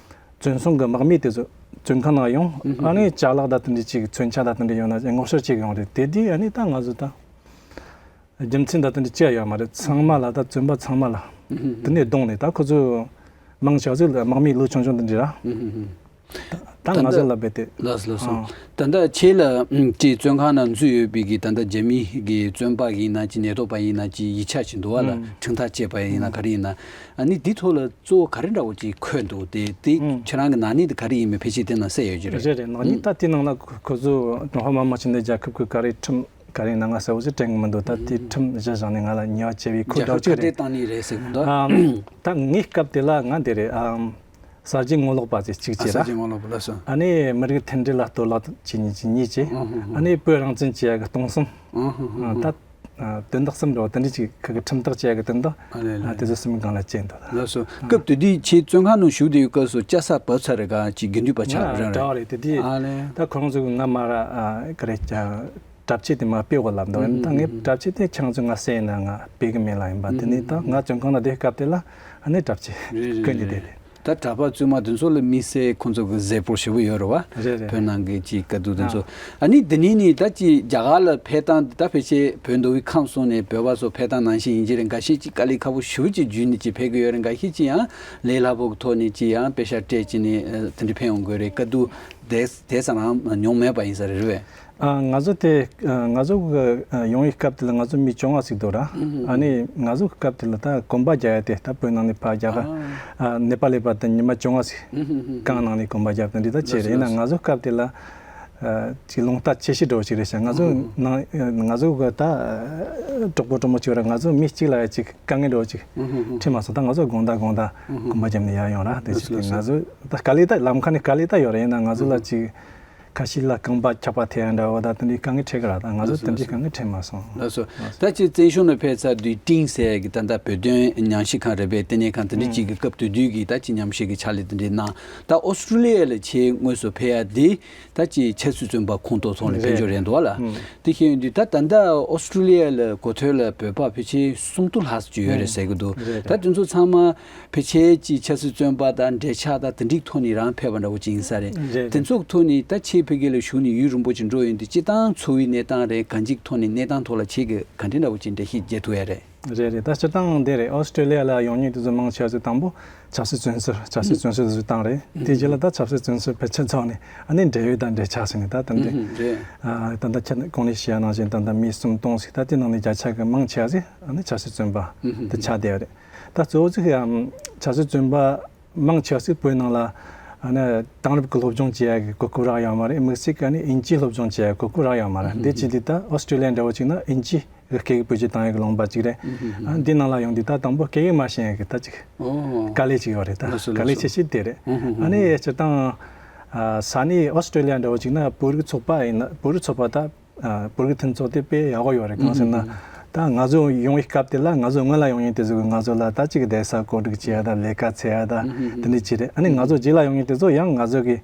བཙོན་སྲུང་གི་དམག་མི་དེ་ཚོ་བཙོན་ཁང་ནང་ཡོང་། ཨ་ནི་ཅ་ལག་ད་དེ་འདྲའི་ཅིག་མཚོན་ཆ་ད་དེ་འདྲའི་ཡོང་ན་སྔོག་བཤེར་བྱེད་གི་ཡོང་རེད། དེ་དུས་ཨ་ནི་ད་ང་ཚོ་ད་རྒྱུ་མཚན་ད་དེ་འདྲ་ཅི་ཡང་ཡོད་མ་རེད། ཚང་མ་ལ་ད་བཙོན་པ་ཚང་མ་ལ་དེ་ནས་བརྡུངས་ནས་ད་ཁོ་ཚོ་མང་ཆེ་བ་ཚོ་ལ་དམག་མི་ལོ་ཆུང་ཆུང་དེ་འདྲ་ར། ད་ད་ང་ཚོ་ལ་རྦད་དེ། ལགས་སོ་ལགས་སོ། ཨ་ད་ལྟ་ཁྱེད་ལ་ཅིག་བཙོན་ཁང་ནང་འཛུལ་ཡོད་པའི་གི་ད་ལྟ་རྒྱ་མི་གི་བཙོན་པ་ཡིན་ན་ཅིག་ཉེན་རྟོག་པ་ཡིན་ན་ཅིག་ཡིག་ཆ་ཅིག་འདུག་བ་ལ། ཁྲིམས་ཐག་བཅད་པ་ཡིན་ན་ག་རེ་ཡིན་ན། ཨ་ནི་འདི་ཐོག་ལ་གཙོ་བོ་ག་རེ་འདྲ་བོ་ཅིག་འཁོད་འདུག་དེ་དེ་ཁྱེད་རང་གི་ནག་ཉེས་དེ་ག་རེ་ཡིན་མིན་ཕལ་ཆེར་དེ་ནང་གསལ་ཡོད་ཀྱི་རེད། རེད་རེད། ནག་ཉེས་ད་དེ་ནང་ལ་ཁོ་ཁོ་ཚོ་ཀྲུང་ཧྭ་མི་དམངས་སྤྱི་མཐུན་རྒྱལ་ཁབ་ཀྱི་ག་རེ་ཁྲིམས་ག་རེ་ནང་ང་གསལ་བོ་ཞིག་དྲན་གི་མི་འདུག་ད་དེ་ཁྲིམས་གཞི་བཞག་ནས་ང་ལ་ཉེས་པ་བཅད་པའི་ཁོ་འདྲ་བོ་ཅིག་རེད། རྒྱལ་ཁབ་ཁ་བྲལ་བཏང་ནི་རེད་ཟེར་གི་འདུག་ཨ་ད་ངའི་སྐབས་དེ་ལ་ང་དེ་རེད། ཨ་ གསར་བརྗེ་ངོ་ལོག་པ་ཅིག་གཅིག་ཨ་བྱས་གསར་ར། བརྗེ་ངོ་ལོག་པ་ལགས་སོ། ཨ་ནི་མི་རིགས་མཐུན་སྒྲིལ་ལ་གཏོར་བརླག་བྱེད་མཁན་ཅིག་གཉིས་བྱས། ཨ་ཧུ་ཧུ་ཨ་ནི་བོད་རང་བཙན་བྱེད་ཡ་གི་སྟོང་གསུམ། ཨ་ཧུ་ཧུ་ཨ་ད་ཨ་དོན་དག་གསུམ་འདྲ་བོ་དེ་འདྲ་ཅིག་ཁ་གི་ཁྲིམས་ཐག་བཅད་ཡ་གི་དོན་དག་ཨ་ལེ་ཨ་ལེ། དེ་ཚོ་གསུམ་སྒང་ལ་བཅད་འདུག་ད། ལགས་སོ། སྐབས་དེ་དུས་ཁྱེད་བཙོན་ཁང་ནང་བཞུགས་དེའི་སྐབས་སུ་ཅ་ས་བབས་ཚར་རེད་ག་ཅིག་དགེ་འདུན་པ་ཆགས་རེད་རེད། འདྲ་བ་རེད་དེ་དུས། ཨ་ལེ། ད་ཁོ་རང་ཚོ་གི་ང་མ་ར་ཨ་ག་རེ་ཅ་གྲྭ་ཆས་དེ་མ་སྤེལ་གོ་ལབ་འདུག་ཨ་ནི་ད་ངས་གྲྭ་ཆས་དེ་ཁྱེད་རང་ཚོ་ང་བསད་ན་ང་སྤེལ་གི་མེད་ལབ་ཡིན་པ། དེ་ནས་ད་ང་བཙོན་ཁང་ལ་བསྡད་སྐབས་དེ་ལ་ཨ་ནི་གྲྭ་ཆས་རེད་རེད་ཀུན་གྱིས་རེད་བསྡད་རེད། དེ། ད་གྲྭ་པ་བཙུན་མ་དེ་ཚོ་ལ་དམིགས་བསལ་ཁོང་ཚོ་གི་གཟབ་པོ་ཞེ་པོ་ཡོད་རེད་བ། རེད་རེད། བོད་ནང་གི་ཅིག་དཀའ་སྡུག་དེ་ཚོ། ཨ་ནི་འདི་ནས་ནི་ད་ཅིག་རྒྱ་གར་ལ་ཕེབས་སྟངས་འདི་ད་ཕལ་ཆེར་བོད་མདོ་དབུས་ཁམས་གསུམ་ནས་བོད་པ་ཚོ་ཕེབས་སྟངས་ནང་བཞིན་ཡིན་གྱི་རེད། འགའ་ཤས་ཅིག་དཀའ་ལས་ཁག་པོ་ཞེ་པོ་ཅིག་བརྒྱུད་ནས་ཅིག་ཕེབས་ཀྱི་ཡོད་རེད། འགའ་ཤས་ཅིག་ཡང་ལས་སླ་པོ་གི་ཐོག་ནས་ཅིག་ཡང་པེ་ཤག་སྤྲད་ཅིག་ནས་དེ་འདྲ་ཕེབས་ཡོང་དགོས་རེད། དཀའ་སྡུག་དེ་དེ་ཙམ་རང་མྱོང་མེད་པ་ཡིན་ས་རེད། རེད་པས། ཨ་ང་ཚོ་དེ་ཨ་ང་ཚོ་གི་ཨ་ཡོང་བའི་སྐབས་དེ་ལ་ང་ཚོ་མི་བཅོ་ལྔ་ཞིག་འདུག་ར། ཨ་ནི་ང་ཚོ་གི་སྐབས་དེ་ལ་ད་གོམ་པ་རྒྱག་ཡ་དེ་ད་བོད་ནང་ནས་ཕར་རྒྱ་གར་ཨ་ནེ་པ་ལི་བར་དུ་ཉི་མ་བཅོ་ལྔ་ཞིག་གང་ནང་ནས་གོམ་པ་རྒྱབ་དེ་འདྲ་ད་བྱས་རེད། ཡིན་ན་ང་ཚོ་སྐབས་དེ་ལ་ཨ་ཅིག་རླུང་རྟ་ཆེ་ཤོས་འདྲ་བོ་ཞིག་རེད་ཤག་ང་ཚོ་ནང་ང་ཚོ་གི་ད་གྲོགས་པོ་གྲོགས་མོ་ཅིག་ཡོད་ར། ང་ཚོ་མི་གཅིག་ལ་ཡ་ཅིག་དཀའ་ངལ་འདྲ་བོ་ཅིག་འཕྲད་མ་སོང་། ད་ང་ཚོ་དགོང་དག་དགོང་དག་གོམ་པ་རྒྱབ་ནས་ཡར་ཡོང་ར། དེ་ཅིག་ང་ཚོ་ད་དཀའ་ལས་ད་ལམ་ཁ་ནས་དཀའ་ལས་ད་ཡོད་རེད། ཡིན་ན་ང་ཚོ་ལ་ཅིག་ཁ་ཤས་ལ་རྐང་པ་འཁྱག་པ་ཐེབས་ཡ་འདྲ་བོ་ད་དེ་འདྲའི་དཀའ་ངལ་འཕྲད་ཀྱི་རེད། ད་ང་ཚོ་དེ་འདྲའི་དཀའ་ངལ་འཕྲད་མ་སོང་། ལགས་སོ། ད་ཅི་བཙན་བྱོལ་ནང་ཕེབས་ཚར་དུས་ཏིང་ཟེར་ཡ་གི་ད་ལྟ་བོད་དོན་ཉམས་ཞིབ་ཁང་རེད་པས། དེ་ནས་ཁང་དེ་འདྲའི་ཅིག་གི་སྐབས་དེ་དུས་ཀྱི་ད་ཅི་ཉམས་ཞིབ་ཀྱི་ཕྱག་ལས་དེ་འདྲའི་གནང་། ད་ཨོ་སི་ཀྲུ་ལི་ཡ་ལ་ཁྱེད་དངོས་སུ་ཕེབས་ཡ་དེ་ད་ཅི་ཆབ་སྲིད་བཙོན་པ་ཁོངས་གཏོགས་ཚོགས་ནས་ཕེབས་འབྱོར་རེད་འདུག་བ་ལ། དེ་བཤད་ཡོང་དུས་ད་ད་ལྟ་ཨོ་སི་ཀྲུ་ལི་ཡ་ལ་གོ་ཐོས་ལ་བོད་པ་ཕལ་ཆེར་སུམ་སྟོང་ལྷག་ཙམ་ཡོད་རེད་ཟེར་གི་འདུག་ད་དེ་ཚོ་ཚང་མ་ཕལ་ཆེར་ཅིག་ཆབ་སྲིད་བཙོན་པ་དང་འབྲེལ་ཆགས་དང་དེ་འདྲའི་ཐོག་ནས་རང་ཕེབས་པ་འདྲ་བོ་ཅིག་ཡིན་ས་རེད། རེད་དེ་རེད། ཚོ་ཐོག་ནས་ད་ཆེས་ཕ་གི་ལ་བཞུགས་ནས་ཡུན་རིང་པོ་ཅིག་འགྲོ་ཡོང་དུས་སྤྱིར་བཏང་འཚོ་བའི་གནས་སྟངས་རེད། གང་ཅིའི་ཐོག་ནས་གནས་སྟངས་ཐོག་ལ་ཁྱེད་ཀྱིས་ག་འདྲ་འདྲ་བོ་ཅིག་འགྲེལ་བཤད་རྒྱག་ཐུབ་ཡ་རེད། རེད་རེད། ད་སྤྱིར་བཏང་འདི་རེད། ཨོ་སི་ཀྲུ་ལི་ཡ་ལ་ཡོང་མཁན་དེ་ཚོ་མང་ཆེ་བ་ཚོ་དང་པོ་ཆབ་སྲིད་བཙོན་ཟུར་ཆབ་སྲིད་བཙོན་ཟུར་དུ་བཏང་རེད། དེ་རྗེས་ལ་ད་ཆབ་སྲིད་བཙོན་ཟུར་ཕལ་ཆེར་ཚོགས་ནས་ཨ་ནི་འབྲེལ་ཡོད་དང་འབྲེལ་ཆགས་ཟེར་ནས་ད་ད་འདི་རེད། ད་ལྟ་ཁྱེད་གོང་ནས་བཤད་ཡ་ནང་བཞིན་ད་ལྟ་མི་སུམ་སྟོང་ཞིག་ད་དེ་ནང་ནས་བརྒྱ་ཆ་གི་མང་ཆེ་བ་ཞིག་ཨ་ནི་ཆབ་སྲིད་བཙོན་པ་དེ་ཆགས་བསྡད་ཡོད་རེད། ད་གཙོ་བོ་ཚིག་ཆབ་སྲིད་བཙོན་པ་མང་ཆེ་བ་ཞིག་བོད་ནང་ལ་ཨ་ནི་དེང་རབས་ཀྱི་སློབ་སྦྱོང་བྱེད་ཡ་གི་གོ་སྐབས་རག་ཡོད་མ་རེད། དམིགས་བསལ་གྱི་ཨ་ནི་དབྱིན་ཇིའི་སློབ་སྦྱོང་བྱེད་ཡ་གི་གོ་སྐབས་རག་ཡོད་མ་རེད། འདི་བྱེད་དུས་ད་ཨོ་སི་ཀྲུ་ལི་ཡ་འདྲ་བོ་ཅིག་ན་དབྱིན་ཇི་གི་སྐད་ཡིག་བེད་སྤྱོད་བཏང་ཡ་གི་ལུང་པ་ཅིག་རེད། ཨ་འདི་ནང་ལ་ཡོང་དུས་ད་དང་པོ་སྐད་ཡིག་མ་ཤེས་ཡ་གི་ད་ཅིག་ཨོ། དཀའ་ལས་ཅིག་ཡོད་རེད། ད་ལགས་སོ་དཀའ་ལས་ལགས་སོ། ཆེ་ཤོས་དེ་རེད། ཨ་ནི་སྤྱིར་བཏང་ས་གནས་ཨོ་སི་ཀྲུ་ལི་ཡ་འདྲ་བོ་ཅིག་ན་བོད་རིགས་ཚོགས་པ་ཡིན་ན་བོད་རིགས་ཚོགས་པ་ད། ཨ་བོད་རིགས་མཐུན་ཚོགས་དེ་དཔེ་ཡག་པོ་ཡོད་རེད། གང་ཟེར་ན། ད་ང་ཚོ་ཡོང་བའི་སྐབས་དེ་ལ་ང་ཚོ་སྔོན་ལ་ཡོང་མཁན་དེ་ཚོ་གིས་ང་ཚོ་ལ་ད་ཅིག་བསྡད་ས་བཀོད་སྒྲིག་བྱེད་ཡ་དང་ལས་ཀ་འཚོལ་ཡ་དང་དེ་འདྲ་ཅིག་རེད། ཨ་ནི་ང་ཚོ་རྗེས་ལ་ཡོང་མཁན་དེ་ཚོ་ཡང་ང་ཚོ་གིས་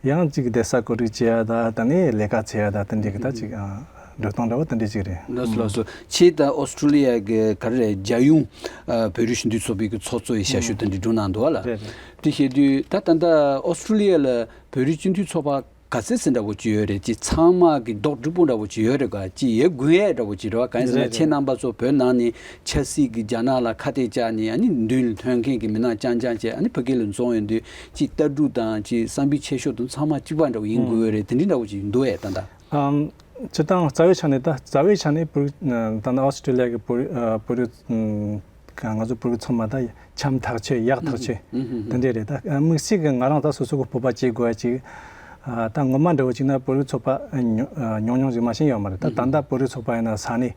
ཡང་ཅིག་བསྡད་ས་བཀོད་སྒྲིག་བྱེད་ཡ་དང་ད་ནི་ལས་ཀ་འཚོལ་ཡ་དང་དེ་འདྲ་གི་ད་ཅིག་ཨ་འགྲོ་སྟངས་འདྲ་བོ་དེ་འདྲ་ཅིག་རེད། ལགས་སོ་ལགས་སོ། ཁྱེད་ད་ཨོ་སི་ཀྲུ་ལི་ཡ་གི་ག་རེ་རེད། རྒྱལ་ཡོངས་ཨ་བོད་རིགས་སྤྱི་མཐུན་ཚོགས་པའི་གི་ཚོགས་གཙོ་ཡི་ཞབས་ཞུ་དེ་འདྲ་སྒྲུབ་གནང་འདུག་བ་ལ། རེད་རེད། དེ་བཤད་དུས་ད་ད་ལྟ་ཨོ་སི་ཀྲུ་ལི་ཡ་ལ་བོད་རིགས་སྤྱི་མཐུན་ཚོགས་པ་ག་ཚད་ཙམ་འདྲ་བོ་ཅིག་ཡོད་རེད། ཅིག་ཚང་མ་གི་རྡོག་སྒྲིལ་པོ་འདྲ་བོ་ཅིག་ཡོད་རེད་ག་ཅིག་ཡོད་དགོས་ཡས་འདྲ་བོ་ཅིག་རེད་བ། གང་ཡིན་ཟེར་ན་རེད་ཁྱེད་རེད། རྣམ་པ་ཚོ་བོད་ནང་ནས་ཆབ་སྲིད་ཀྱི་རྒྱ་ནག་ལ་ཁ་གཏད་བཅག་ནས་ཨ་ནི་མདུན་ལ་ཐོན་མཁན་གྱི་མི་སྣ་རྐྱང་རྐྱང་བྱས་ཨ་ནི་ཕ་གི་ལ་འཛོམས་ཡོང་དུས་ཅིག་ལྟ་གྲུབ་དང་ཅིག་བསམ་པའི་ཁྱད་ཆོས་དང་ཚང་མ་གཅིག་པ་འདྲ་བོ་ཡིན་དགོས་ཡོད་རེད། དེ་འདྲའི་འདྲ་བོ་ཅིག་འདུག་ཨེ་ད་ལྟ། ཨམ། སྤྱིར་བཏང་རྩ་བའི་ཆ་ནས་ད་རྩ་བའི་ཆ་ནས་བོད་རིགས་ད་ནི་ཨོ་སི་ཀྲུ་ལི་ཡ་གི་བོད་རིགས་ཨ་བོད་རིགས་ཨམ། ང་ཚོ་བོད་རིགས་ཚང་མ་ད་འཆམ་ཐག་ཆོད་ཡག་ཐག་ཆོད་དེ་འདྲས་རེད། ད་དམིགས་བསལ་གྱི་ང་རང་ད་སོ་སོ་གི་སྤོབས་པ་སྐྱེ་དགོས་ཡ་ཅིག་ད་ངོ་མ་འདྲ་བོ་ཅིག་ན་བོད་རིགས་ཚོགས་པ་ཉུང་ཉུང་ཅིག་མ་ཤེས་ཡོད་མ་རེད། ད་ད་ལྟ་བོད་རིགས་ཚོགས་པ་ཡིན་ན་ས་གནས་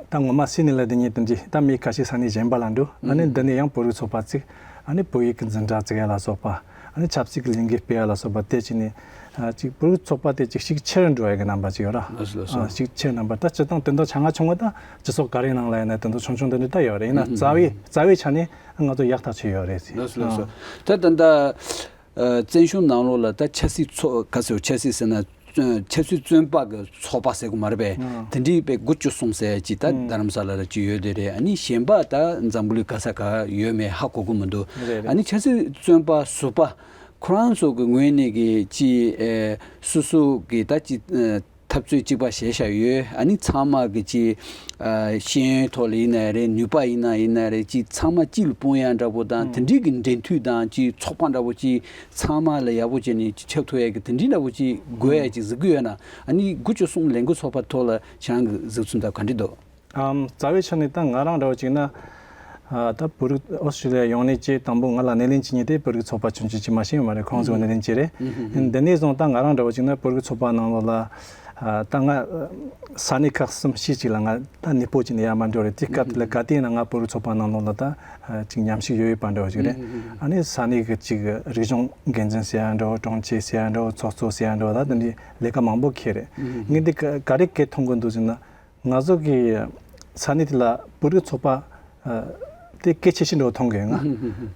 ད་ངོ་མ་སིད་ནི་ལ་བསྡད་མཁན་དེ་འདྲས་ད་མི་ཁ་ཤས་ས་གནས་གཞན་པ་ལ་འགྲོ། ཨ་ནི་འདི་ནས་ཡང་བོད་རིགས་ཚོགས་པ་བཙུགས། ཨ་ནི་བོད་ཡིག་གི་འཛིན་གྲྭ་བཙུགས་ཡ་ལ་སོགས་པ། ཨ་ནི་ཆབ་སྲིད་ཀྱི་ལས་འགུལ་སྤེལ་ཡ་ལ་སོགས་པ་དེ་བྱས་ནས་ཨ་ཅིག་བོད་རིགས་ཚོགས་པ་དེ་ཅིག་ཤུགས་ཆེར་འགྲོ་ཡ་གི་རྣམ་པ་ཅིག་ཡོད་ར། ལགས་སོ་ལགས་སོ། ཨ་ཤུགས་ཆེར་རྣམ་པ་ད་སྤྱིར་བཏང་དོན་དག་ཆ་ང་ཆུང་བ་ད་སྤྱི་ཚོགས་ག་རེ་ནང་ལ་ཡིན་ན་དོན་དག་ཆུང་ཆུང་དེ་འདྲ་ད་ཡོད་རེད། ཡིན་ན་ཨུ་རྩ་བའི་ཨུ་རྩ་བའི་ཆ་ནས་ང་ཚོ་ཡག་ཐག་ཆོད་ཡོད་རེད་ཟེར། ལགས་སོ་ལགས་སོ། ཨ་ད་ད་ད་ཨ་བཙན་བྱོལ་ནང་ལོགས་ལ་ད་ཆབ་སྲིད་ཚོགས་ག་ཟེར་ཆབ་སྲིད་ཟེར་ན། ཆབ་སྲིད་བཙོན་པ་གི་ཚོགས་པ་ཟེར་གི་མ་རེད་པས། ཨ་དེ་འདྲའི་པའི་དགུ་བཅུ་གསུམ་ཟེར་ཅིག་ད་ཨ་རྡ་རམ་ས་ལ་ལ་ཅིག་ཡོད་དེ་རེད། ཨ་ནི་གཞན་པ་ད་འཛམ་བུ་གླིང་ག་ས་ག་ཡོད་མེད་ཧ་གོ་གི་མི་འདུག་རེད་རེད། ཨ་ནི་ཆབ་སྲིད་བཙོན་པ་ཟུར་པ་ཁོ་རང་ཚོ་གི་ངོས་ནས་གི་ཅིག་ཨེ་སོ་སོ་གི་ད་ཅིག་ཨེ་འཐབ་རྩོད་གཅིག་པ་བྱས་བཞག་ཡོད། ཨ་ནི་ཚང་མ་གི་ཅིག་ཨ་ཤེས་ཡོན་ཐོག་ལ་ཡིན་ན་རེད། ནུས་པ་ཡིན་ན་ཡིན་ན་རེད། ཅིག་ཚང་མ་གཅིག་ལ་སྤུངས་ཡ་འདྲ་པོ་དང་དེ་འདྲའི་གི་འབྲེལ་མཐུད་དང་ཅིག་ཚོགས་པ་འདྲ་པོ་ཅིག་ཚང་མ་ལ་ཡག་པོ་བྱས་ནས་ཅིག་ཁྱབ་ཐུབ་ཡ་གི་དེ་འདྲའི་འདྲ་པོ་ཅིག་དགོས་ཡ་ཅིག་གཟིགས་གི་ཡོད་ན། ཨ་ནི་དགུ་བཅུ་གསུམ་ལས་འགུལ་ཚོགས་པ་ཐོག་ལ་ཁྱེད་རང་གི་གཟིགས་ཚུལ་དང་ག་འདྲ་འདུག་ཨམ་རྩ་བའི་ཆ་ནས་ད་ང་རང་འདྲ་པོ་ཅིག་ན། ཨ་ད་བོད་རིགས་ཨོ་སི་ཀྲི་ལི་ཡ་ཡོང་ནས་ཅིག་དང་པོ་ང་ལ་སྣེ་ལེན་བྱེད་མཁན་དེ་བོད་རིགས་ཚོགས་པ་ཆུང་ཆུང་ཅིག་མ་ཤེས་ཡོད་མ་རེད། ཁོང་ཚོ་སྣེ་ལེན་བྱས་རེད། འདི་ནས་བཟུང་ད་ང་རང་འདྲ་པོ་ཅིག་ན་བོད་རིགས་ཚོགས་པ་ནང་ལོགས་ལ་ ཨ། ད་ང་ས་གནས་ཁག་གསུམ་བཞི་ཅིག་ལ་ང་ད་གནས་སྤོ་བྱས་ནས་ཡར་མར་འགྲོ་རེད། དེ་སྐབས་དེ་ལ་ག་དུས་ཡིན་ན་ང་བོད་རིགས་ཚོགས་པ་ནང་ལོགས་ལ་ད་ཅིག་མཉམ་ཞུགས་ཡོད་ཡོད་པ་འདྲ་བོ་ཅིག་རེད། ཨ་ནི་ས་གནས་ཀྱི་ཅིག་རིག་གཞུང་འགན་འཛིན་ཟེར་ཡ་འདྲ་བོ། དྲུང་ཆེ་ཟེར་ཡ་འདྲ་བོ། ཚོགས་གཙོ་ཟེར་ཡ་འདྲ་བོ། ད་དེ་འདྲའི་ལས་ཀ་མང་པོ་འཁྱེར་རེད། ངས་འདི་ག་ག་རེ་སྐད་མཐོང་གི་འདུག་ཟེར་ན། ང་ཚོ་གི་ས་གནས་དེ་ལ་བོད་རིགས་ཚོགས་པ་ཨ། དེ་གལ་ཆེ་ཤོས་འདྲ་བོ་མཐོང་གི་ཡོད། ང་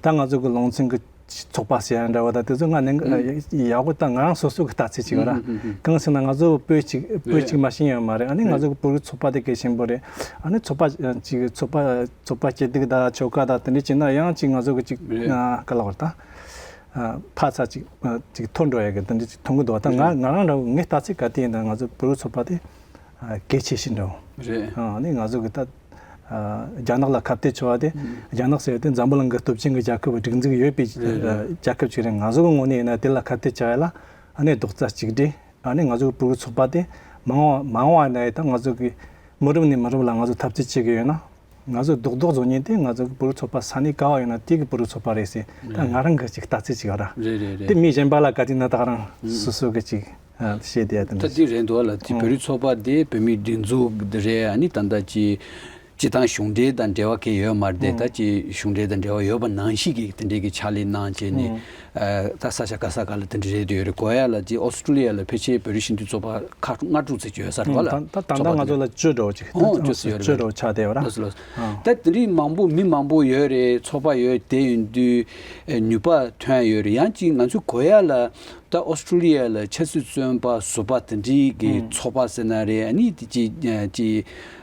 ད་ང་ཚོ་གི་ལུང་ཚན་གི་ཚོགས་པ་ཟེར་ཡ་འདྲ་བོ་ད་དེ་ཚོ་ང་ནི་ཨ། ཡག་པོ་ད་ང་རང་སོ་སོ་གི་ལྟ་ཚུལ་ཅིག་ཡོད་ར། གང་ཟེར་ན་ང་ཚོ་བོད་ཅིག་བོད་ཅིག་མ་ཤེས་ཡོད་མ་རེད། ཨ་ནི་ང་ཚོ་གི་བོད་རིགས་ཚོགས་པ་དེ་གལ་ཆེན་པོ་རེད། ཨ་ནི་ཚོགས་པ་ཅིག་ཚོགས་པ་ཚོགས་པ་སྐྱིད་སྡུག་ད་ཆོལ་ཁ་ད་དེ་འདྲ་བྱས་ན་ཡང་ཅིག་ང་ཚོ་གི་ཅིག་ཨ། ག་ལབ་དགོས་རེད་ད། ཨ། འཕར་ཚད་ཅིག་ཨ། ཅིག་མཐོ་འགྲོ་ཡ་གི་དེ་འདྲ་ཅིག་མཐོང་གི་འདུག་ད་ང་ང་རང་འདྲ་བོ་ངའི་ལྟ་ཚུལ་ག་དུས་ཡིན་ན་ང་ཚོ་བོད་རིགས་ཚོགས་པ་དེ་ཨ། གལ་ཆེ་ཤོས་འདྲ་བོ་རེད། ཨ་ནི་ང་ཚོ་གི་ད་ཨ། རྒྱ་ནག་ལ་ཁ་གཏད་གཅོག་པ་དེ། རྒྱ་ནག་ཟེར་ཡ་དེ་འཛམ་བུ་གླིང་གི་སྟོབས་ཆེན་གྱི་རྒྱལ་ཁབ་སྒྲིག་འཛུགས་ཡོད་པའི་རེད། རེད། རྒྱལ་ཁབ་ཅིག་རེད། ང་ཚོ་གི་ངོས་ནས་ཡིན་ན་དེ་ལ་ཁ་གཏད་གཅོག་ཡ་ལ་ཨ་ནི་རྡོག་རྩ་གཅིག་སྒྲིལ། ཨ་ནི་ང་ཚོ་གི་བོད་རིགས་ཚོགས་པ་དེ་མ་འོངས་མ་འོངས་པ་ན་ཡང་ད་ང་ཚོ་གི་མི་རབས་ནས་མི་རབས་ལ་ང་ཚོ་འཐབ་རྩོད་བྱེད་ཀྱི་ཡོད་ན། ང་ཚོ་རྡོག་རྡོག་བཟོ་མཁན་དེ་ང་ཚོ་གི་བོད་རིགས་ཚོགས་པ་ས་གནས་ག་བ་ཡོད་ན་དེ་གི་བོད་རིགས་ཚོགས་པ་རེད་ཟེར་ད་ང་རང་གི་ཅིག་ལྟ་ཚུལ་ཅིག་ཡོད་ར། རེད་རེད་རེད། དེ་མི་གཞན་པ་ལ་ག་དུས་ན་ད་ག་རང་སོ་སོ་གི་ཅིག་ཨ། བཤད་བསྡད་ཡ་དེ་ད་འདྲ་དེ་རེད་འདུག་ལ། དེ་བོད་རིགས་ཚོགས་པ་དེ་བོད་མིའི་སྒྲིག་འཛུགས་དེ་རེད། ཨ་ནི་ད་ལྟ་ཅི་སྤྱི་བཏང་གཞུང་འབྲེལ་དང་འབྲེལ་བ་གང་ཡང་ཡོད་མ་རེད་དེ། ད་ཅི་གཞུང་འབྲེལ་དང་འབྲེལ་བ་ཡོད་པ་ནང་བཞིན་གྱི་དེ་འདྲའི་གི་ཕྱག་ལས་གནང་བྱས་ནས། ཨ། ད་ས་ཆ་ག་ས་ག་ལ་དེ་འདྲ་རེད་དུ་ཡོད་རེད། གོ་ཡ་ལ་ཅི་ཨོ་སི་ཀྲོ་ལི་ཡ་ལ་ཕལ་ཆེར་བོད་རིགས་སྤྱི་མཐུན་ཚོགས་པ་ཁག་ལྔ་དྲུག་ཙམ་ཅིག་ཡོད་ས་རེད་པ་ལ། ད་ད་ལྟ་ང་ཚོ་ལ་བཅུ་འདྲ་བོ་ཅིག་ཨོ་བཅུ་ཙམ་ཡོད་རེད། བཅུ་འདྲ་བོ་ཆགས་བསྡད་ཡོད་ར། ལགས་སོ་ལགས་སོ། ཨ། ད་དེ་རིང་མང་པོ་མི་མང་པོ་ཡོད་རེད། ཚོགས་པ་ཡོད་དེ་ཡིན་དུས་ཨེ་ནུས་པ་ཐོན་ཡ་ཡོད་རེད། ཡང་ཅིག་ང་ཚོ་གོ་ཡ་ལ་ད་ཨོ་སི་ཀྲོ་ལི་ཡ་ལ་ཆབ་སྲིད་བཙོན་པ་ཟུར་པ་དེ་འདྲའི་གི་ཚོགས་པ་ཟེར་ན་རེད། ཨ་ནི་དེ་ཅི་ཅི་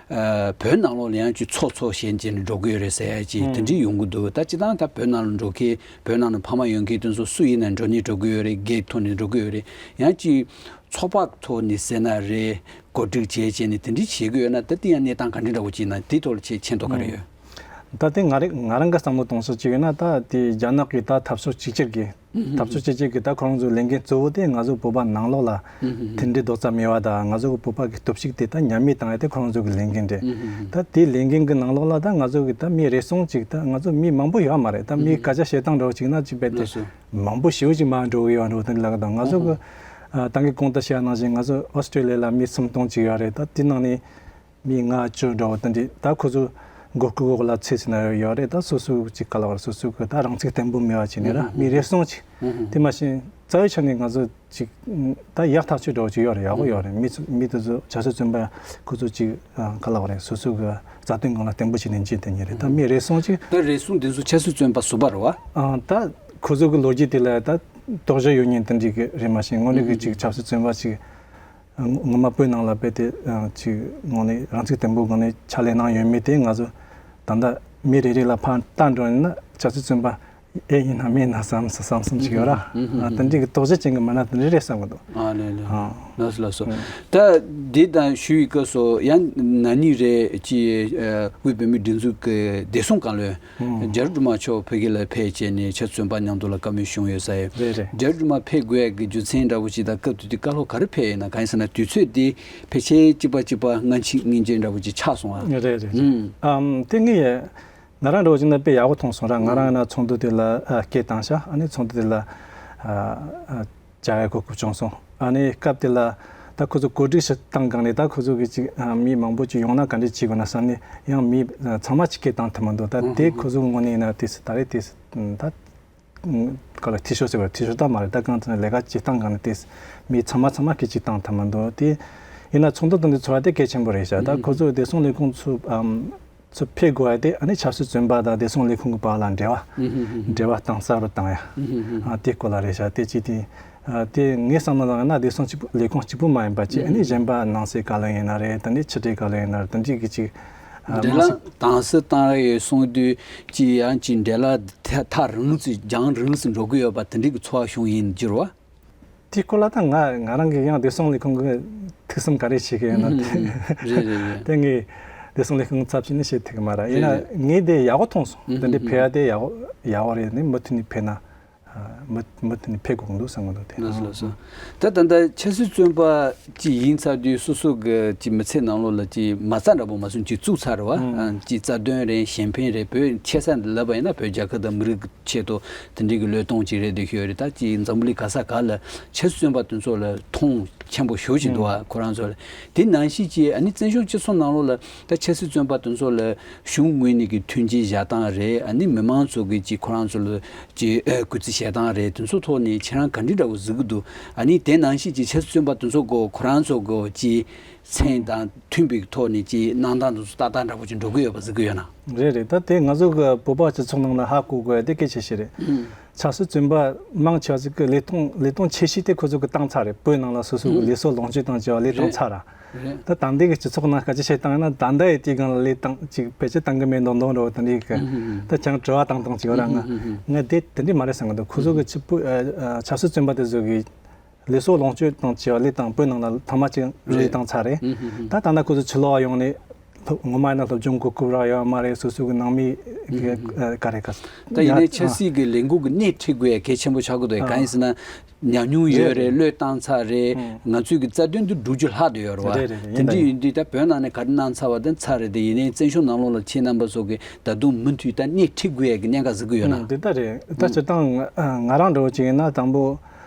ཨ། བོད་ནང་ལོགས་ལ་ཡང་ཅིག་ཚོགས་ཚོགས་བྱས་བྱས་ནས་འགྲོ་གི་ཡོད་རེད་ཟེར་ཡ་ཅིག་དེ་འདྲའི་ཡོང་གི་འདུག་ད་སྤྱི་བཏང་ད་བོད་ནང་ལ་འགྲོ་མཁན་བོད་ནང་ལ་ཕ་མ་ཡོད་མཁན་དེ་ཚོ་སུ་ཡིན་ན་འགྲོ་ནས་འགྲོ་གི་ཡོད་རེད། སྒེར་ཐོག་ནས་འགྲོ་གི་ཡོད་རེད། ཡང་ཅིག་ཚོགས་པ་ཐོག་ནས་ཟེར་ན་རེད། གོ་སྒྲིག་བྱས་བྱས་ནས་དེ་འདྲའི་བྱེད་ཀྱི་ཡོད་ན་ད་དེ་ཡང་གནས་སྟངས་ག་འདྲ་འདྲ་བོ་ཅིག་ན་དེའི་ཐོག་ལ་ཁྱེད་མཁྱེན་རྟོགས་ག་རེ་ཡོད། ད་དེ་ང་རེ་ང་རང་གི་བསམ་བློ་གཏོང་ཕྱོགས་གཅིག་ཡོད་ན། ད་དེ་རྒྱ་ནག་གི་ད་འཐབ་ཕྱོགས་གཅིག་གྱུར་གྱི་འཐབ་ཕྱོགས་གཅིག་གྱུར་གྱི་ད་ཁོ་རང་ཚོའི་ལས་འགན་གཙོ་བོ་དེ་ང་ཚོ་བོད་པ་ནང་ལོགས་ལ་དེ་འདྲའི་རྡོག་རྩ་མེད་པ་དང་། ང་ཚོ་གི་བོད་པ་གི་སྟོབས་ཤུགས་དེ་ད་ཉམས་མེད་བཏང་ཡ་དེ་ཁོ་རང་ཚོ་གི་ལས་འགན་རེད། ད་དེའི་ལས་འགན་གྱི་ནང་ལོགས་ལ་ད་ང་ཚོ་གི་ད་མི་རེ་ཟུང་ཅིག་ད་ང་ཚོ་མི་མང་པོ་ཡོད་མ་རེད། ད་མི་སྐད་ཆ་བཤད་སྟངས་འདྲ་བོ་ཅིག་ན་ཅིག་རྦད་དེ་ལགས་སོ། མང་པོ་ཞེ་པོ་ཅིག་མར་འགྲོ་གི་ཡོད་འགྲོ་དེ་འདྲ་ལབ་གི་འདུག་ང་ཚོ་གི་ཨ། ད་གིན་གོང་དུ་བཤད་ནང་བཞིན་ང་ཚོ་ཨོ་སི་ཀྲོ་ལི་ཡ་ལ་མི་སུམ་སྟོང་ཅིག་ཡོད་རེད། ད་དེ་ནང་ནས་མི་ལྔ་བཅུ་འདྲ་བོ་དེ་འདྲ་ད་ཁོ་ཚོ་མགོ་སྐོར་འོག་ལ་ཚུད་ཟིན་ན་ཡོད་རེད། ད་སོ་སོ་ཅིག་ག་ལ་བར་སོ་སོ་གི་ད་རང་ཚུགས་བརྟན་པོ་མེད་པ་བྱས་ནས་ར་མི་རེ་ཟུང་ཅིག་དེ་མ་གཞི་རྩ་བའི་ཆ་ནས་ང་ཚོ་ཅིག་ད་ཡག་ཐག་ཆོད་འདྲ་བོ་ཅིག་ཡོད་རེད། ཡག་པོ་ཡོད་རེད། མི་ཚོ་མི་དེ་ཚོ་ཆབ་སྲིད་བཙོན་པ་ཁོ་ཚོ་ཅིག་ག་ལ་བར་སོ་སོ་གི་རྩ་དོན་སྒང་ལ་བརྟན་པོ་བྱས་ནས་འཇིག་རྟེན་ཉིད་རེད། ད་མི་རེ་ཟུང་ཅིག་ད་རེ་ཟུང་དེ་ཚོ་ཆབ་སྲིད་བཙོན་པ་ཟུར་པ་རེད་བ། ཨ། ད་ཁོ་ཚོ་གི་ལོ་རྒྱུས་དེ་ལ་ད་དོགས་གཞི་ཡོད་མཁན་དེ་འདྲ་གི་རེད། མ་གཞི་དངོས་གནས་གི་ཅིག་ཆབ་སྲིད་བཙོན་པ་ཅིག་ངོ་མ་བོད་ནང་ལ་རྦད་དེ་ཅིག་དངོས་གནས་རང་ཚུགས་བརྟན་པོ་སྒང་ནས་ཕྱག་ལས་གནང་ཡོད་མེད་དེ་ང་ཚོ་ད་ལྟ་མི་རེ་རེ་ལ་ཕར་ལྟ་འགྲོ་ཡིན་ན་ཆབ་སྲིད་བཙོན་པ་ཨེ་ཡིན་ན་མིན་ན་བསམ་བསམ་བསམ་ཞིག་ཡོད་ར། ཨ། དེ་འདྲའི་གི་དོགས་གཞི་ཅན་གི་མི་སྣ་དེ་འདྲ་རེད་བསམ་གི་འདུག་ཨ་ལེ་ལེ། ཨ། ལགས་སོ་ལགས་སོ། ཨ། ད་འདི་དང་ཞུ་ཡི་སྐབས་སུ་ཡང་ན་ནིང་རེད་ཅི་ཨ། དབུས་བོད་མིའི་སྒྲིག་འཛུགས་ཀྱི་བདེ་སྲུང་བཀའ་བློན། ཨང་། རྒྱ་རི་སྒྲོལ་མ་མཆོག་བོད་ཁྱིམ་ལ་ཕེབས་བྱས་ནས་ཆབ་སྲིད་བཙོན་པ་མཉམ་དུ་ལ་བཀའ་མོལ་བྱུང་ཡོད་ས་ཡོད། རེད་རེད། རྒྱ་རི་སྒྲོལ་མ་ཕེབས་དགོས་ཡ་གི་རྒྱུ་མཚན་འདྲ་བོ་ཅིག་དང་སྐབས་དེ་དུས་བཀའ་སློབ་ག་རེ་ཕེབས་ཡོད་ན། གང་ཡིན་ཟེར་ན་དུས་ཚོད་དེ་ཕལ་ཆེར་གཅིག་པ་གཅིག་པ་སྔ་ཕྱི་སྔོན་རྗེས་འདྲ་བོ་ཅིག་ཆགས་སོང་ཨ། རེད་རེད་རེད། ཨང་། དེ་ངས་ང་རང་འདྲ་བོ་ཅིག་ན་དཔེ་ཡག་པོ་མཐོང་སོང་ར། ང་རང་ཡིན་ན་ཚོགས་འདུ་དེ་ལ་ཨ། སྐད་བཏང་ཤག་ཨ་ནི་ཚོགས་འདུ་དེ་ལ་ཨ། ཨ། བཅར་ཡ་གོ་སྐབས་བྱུང་སོང་། ཨ་ནི་སྐབས་དེ་ལ་ད་ཁོ་ཚོ་གོ་སྒྲིག་ཞིག་བཏང་གང་ནས་ད་ཁོ་ཚོ་གི་ཅིག་ཨ། མི་མང་པོ་ཅིག་ཡོང་ན་ག་འདྲས་བྱེད་དགོས་ན་བསམ་ནས་ཡང་མི་ཨ། ཚང་མ་ཅིག་སྐད་བཏང་ཐུབ་མི་འདུག་ད་དེ་ཁོ་ཚོ་ངོས་ནས་ཡིན་ན་དེ་ད་རེས་དེ་ད་ག་ལ་འཐུས་ཤོར་ཟེར་བ་འཐུས་ཤོར་ད་མ་རེད། ད་གང་ཚེ་ལས་ཀ་ཅིག་བཏང་གང་ནས་དེ་མི་ཚང་མ་ཚང་མ་སྐད་ཅིག་བཏང་ཐུབ་མི་འདུག་དེ་ཡིན་ན་ཚོགས་འདུ་དང་དེ་ཚོགས་ཡ་དེ་གལ་ཆེན་པོ་རེད་ཤག་ད་ཁོ་ཚོ་བདེ་སྲུང་ལས་ཁུངས་ཚོ་ཨམ། ཚུར་ཕེབས་དགོས་ཡ་དེ་ཨ་ནི་ཆབ་སྲིད་བཙོན་པ་དང་བདེ་སྲུང་ལས་ཁུངས་ཀྱི་བར་ལ་འབྲེལ་བ། འབྲེལ་བ་གཏིང་ཟབ་རུ་བཏང་ཡ། ཨ། དེ་སྐོར་ལ་རེད་ཤག་དེ་གཅིག་དེ། ཨ། དེ་ངའི་བསམ་བློ་ནང་ན་བདེ་སྲུང་གཅིག་པུ་ལས་ཁུངས་གཅིག་པུ་མ་ཡིན་པ་ཅིག་ཨ་ནི་གཞན་པ་ནང་སྲིད་བཀའ་བློན་ཡིན་ན་རེད། དེ་ནས་ཕྱི་དྲིལ་བཀའ་བློན་ཡིན་ན་རེད། དེ་འདྲའི་གི་ཅིག་ཨ། འབྲེལ་ནང་ལམ་སྲིད། གཏིང་ཟབ་བཏང་ཡོད་གསུངས་དུས་ཅིག་ཡང་ཅིག་འབྲེལ་བ་ཐག་ཐག་རིང་ཙམ་རྒྱང་རིང་ཙམ་འགྲོ་གི་ཡོད་པ་དེ་འདྲའི་གི་ཚོར་བ་བྱུང་ཡིན་འགྱུར་བ། དེའི་སྐོར་ལ་ད་ང་ང་རང་གི་ཡང་བདེ་སྲུང་ལས་ཁུངས་ཀྱི་ཐུགས་བསམ་ག་རེ་བྱེད་ཀྱི་ཡོད་ན་དེ། རེད་རེད་རེད། དེ་ངས་བདེ་སྲུང་ལས་ཁུངས་ཚབ་བྱས་ནས་བཤད་ཐུབ་ཀྱི་མ་རེད། ཡིན་ན་རེད་རེད། ངས་དེ་ཡག་པོ་མཐོང་སོང་། དེ་འདྲའི་ཕེབས་ཡ་དེ་ཡག་པོ་ཡག་པོ་རེད། ནི་མུ་མཐུད་ནས་ཕེབས་ན་མུ་མུ་མཐུད་ནས་ཕེབས་དགོས་འདུག་བསམ་གྱི་འདུག་དེ། ལགས་སོ་ལགས་སོ། ད་ད་ལྟ་ཆབ་སྲིད་བཙོན་པ་ཅིག་ཡིན་ཚར་དུས་སོ་སོ་གི་ཅིག་མི་ཚེ་ནང་ལོགས་ལ་ཅིག་མ་རྩ་འདྲ་པོ་མ་སོང་ཅིག་བཙུགས་ཚར་རེད་བ། ཨ། ཅིག་རྩ་དོན་རེད། གཞན་ཕན་རེད། བོད་ཆེ་ས་འདི་ལབ་པ་ཡིན་ན་བོད་རྒྱལ་ཁབ་དང་མི་རིགས་ཆེད་དུ་དེ་འདྲའི་གི་བློས་གཏོང་ཅིག་རེད་འདུག་ཤོད་རེད། ད་ཅིག་འཛམ་བུ་གླིང་ག་ས་ག་ལ་ཆབ་སྲིད་བཙོན་པ་དེ་ཚོ་ལ་མཐོང་ ཆེན་པོ་ཞེ་པོ་ཅིག་འདུག་བ། ཁོ་རང་ཚོ་ལ། དེ་ནང་བཞིན་གྱི་ཨ་ནི་བཙན་བྱོལ་སྤྱི་ཚོགས་ནང་ལོགས་ལ་ད་ཆབ་སྲིད་བཙོན་པ་དེ་ཚོ་ལ་གཞུང་ངོས་ནས་ཀྱི་མཐུན་རྐྱེན་བཞག་སྟངས་རེད། ཨ་ནི་མི་མང་ཚོ་གི་ཅིག་ཁོ་རང་ཚོ་ལ་ཅིག་ཨ་གུས་བརྩི་བྱེད་སྟངས་རེད། དེ་ཚོ་ཐོག་ནས་ཁྱེད་རང་ག་འདྲ་འདྲ་བོ་གཟིགས་ཀྱི་འདུག། ཨ་ནི་དེ་ནང་བཞིན་གྱི་ཆབ་སྲིད་བཙོན་པ་དེ་ཚོ་གོ་ཁོ་རང་ཚོ་གོ་ཅིག་མཚན་དང་མཐུན་པའི་ཐོག་ནས་ཅིག་གནང་སྟངས་དེ་ཚོ་ཏག་ཏག་འདྲ་བོ་ཅིག་འགྲོ་གི་ཡོད་པ་གཟིགས་ཀྱི་ཡོད་ན། རེད་རེད། ད་དེ་ང་ཚོ་གི་བོད་པ་སྤྱི་ཚོགས་ནང་ལ་ཧ་གོ་དགོས་ཡ་དེ་གལ་ཆེ་ཤོས་རེད། ཆབ་སྲིད་བཙོན་པ་མང་ཆེ་བ་ཞིག་གི་ལས་སྟངས་ལས་སྟངས་ཆེ་ཤོས་དེ་ཁོ་ཚོ་གི་བཏང་ཚར་རེད། བོད་ནང་ལ་སོ་སོ་གི་ལས་སྲོལ་ལོངས་སྤྱོད་དང་བཅས་པ་ལས་བཏང་ཚར་ར། རེད། ད་ད་ལྟའི་གི་སྤྱི་ཚོགས་ནང་སྐད་ཆ་བཤད་སྟངས་ཡིན་ན་ད་ལྟ་ཡི་དུས་སྒང་ལ་ལས་སྟངས་ཅིག་ཕལ་ཆེར་བཏང་གི་མེད་མདོག་མདོག་འདྲ་བོ་དེ་འདྲའི་གི། ད་ཅང་དྲི་བ་བཏང་སྟངས་ཅིག་ཡོད་ར། ང་ང་དེ་དེ་འདྲའི་མ་རེད་བསམ་གི་འདུག། ཁོ་ཚོ་གི་ཕྱི་བོད་ཆབ་སྲིད་བཙོན་པ་དེ་ཚོ་གི་ལས་སྲོལ་ལོངས་སྤྱོད་དང་བཅས་པ་ལས་སྟངས་བོད་ནང་ལ་ཐ་མ་ཅིག་རེད། ལས་བཏང་ཚར་རེད། ད་ད་ལྟ་ཁོ་ཚོ་ཕྱི་ལོགས་ཡོང་ནས་སློབ་ངོ་མ་ཡིན་ན་སློབ་སྦྱོང་གི་སྐབས་རག་ཡོད་མ་རེད། སོ་སོ་གི་ནང་མི་གི་ཨ་ག་རེ་ག་ད་ཡིན་ནའི་ཆབ་སྲིད་ཀྱི་ལས་འགུལ་གྱི་སྣེ་ཁྲིད་དགོས་ཡ་གལ་ཆེན་པོ་ཆགས་ཀྱི་འདུག། གང་ཡིན་ཟེར་ན་ཉམས་མྱོང་ཡོད་རེད། བློས་བཏང་ཚར་རེད། ང་ཚོའི་གི་རྩ་དོན་དུ་སྒྲུབ་རྒྱུ་ལྷག་བསྡད་ཡོད་རེད་བ། རེད་རེད་རེད། དེ་ཡིན་འདྲ་ད་ཡིན་ཡིན་དུས་ད་བོད་ནང་ནས་ག་རེ་གནང་ཚར་བ་དེ་ཚར་རེད། དེ་ཡིན་ནའི་བཙན་བྱོལ་ནང་ལོགས་ལ་ཁྱེད་རྣམ་པ་ཚོ་གི་ད་དུང་མུ་མཐུད་ད་སྣེ་ཁྲིད་དགོས་ཡ་གི་གནད་འགག་གཟིགས་ཀྱི་ཡོད་ན། ཨང་། དེ་ལྟ་རེད། ད་སྤྱིར་བཏང་ང་ང་རང་འདྲ་བོ་ཅིག་ཡིན་ན་དང་པོ་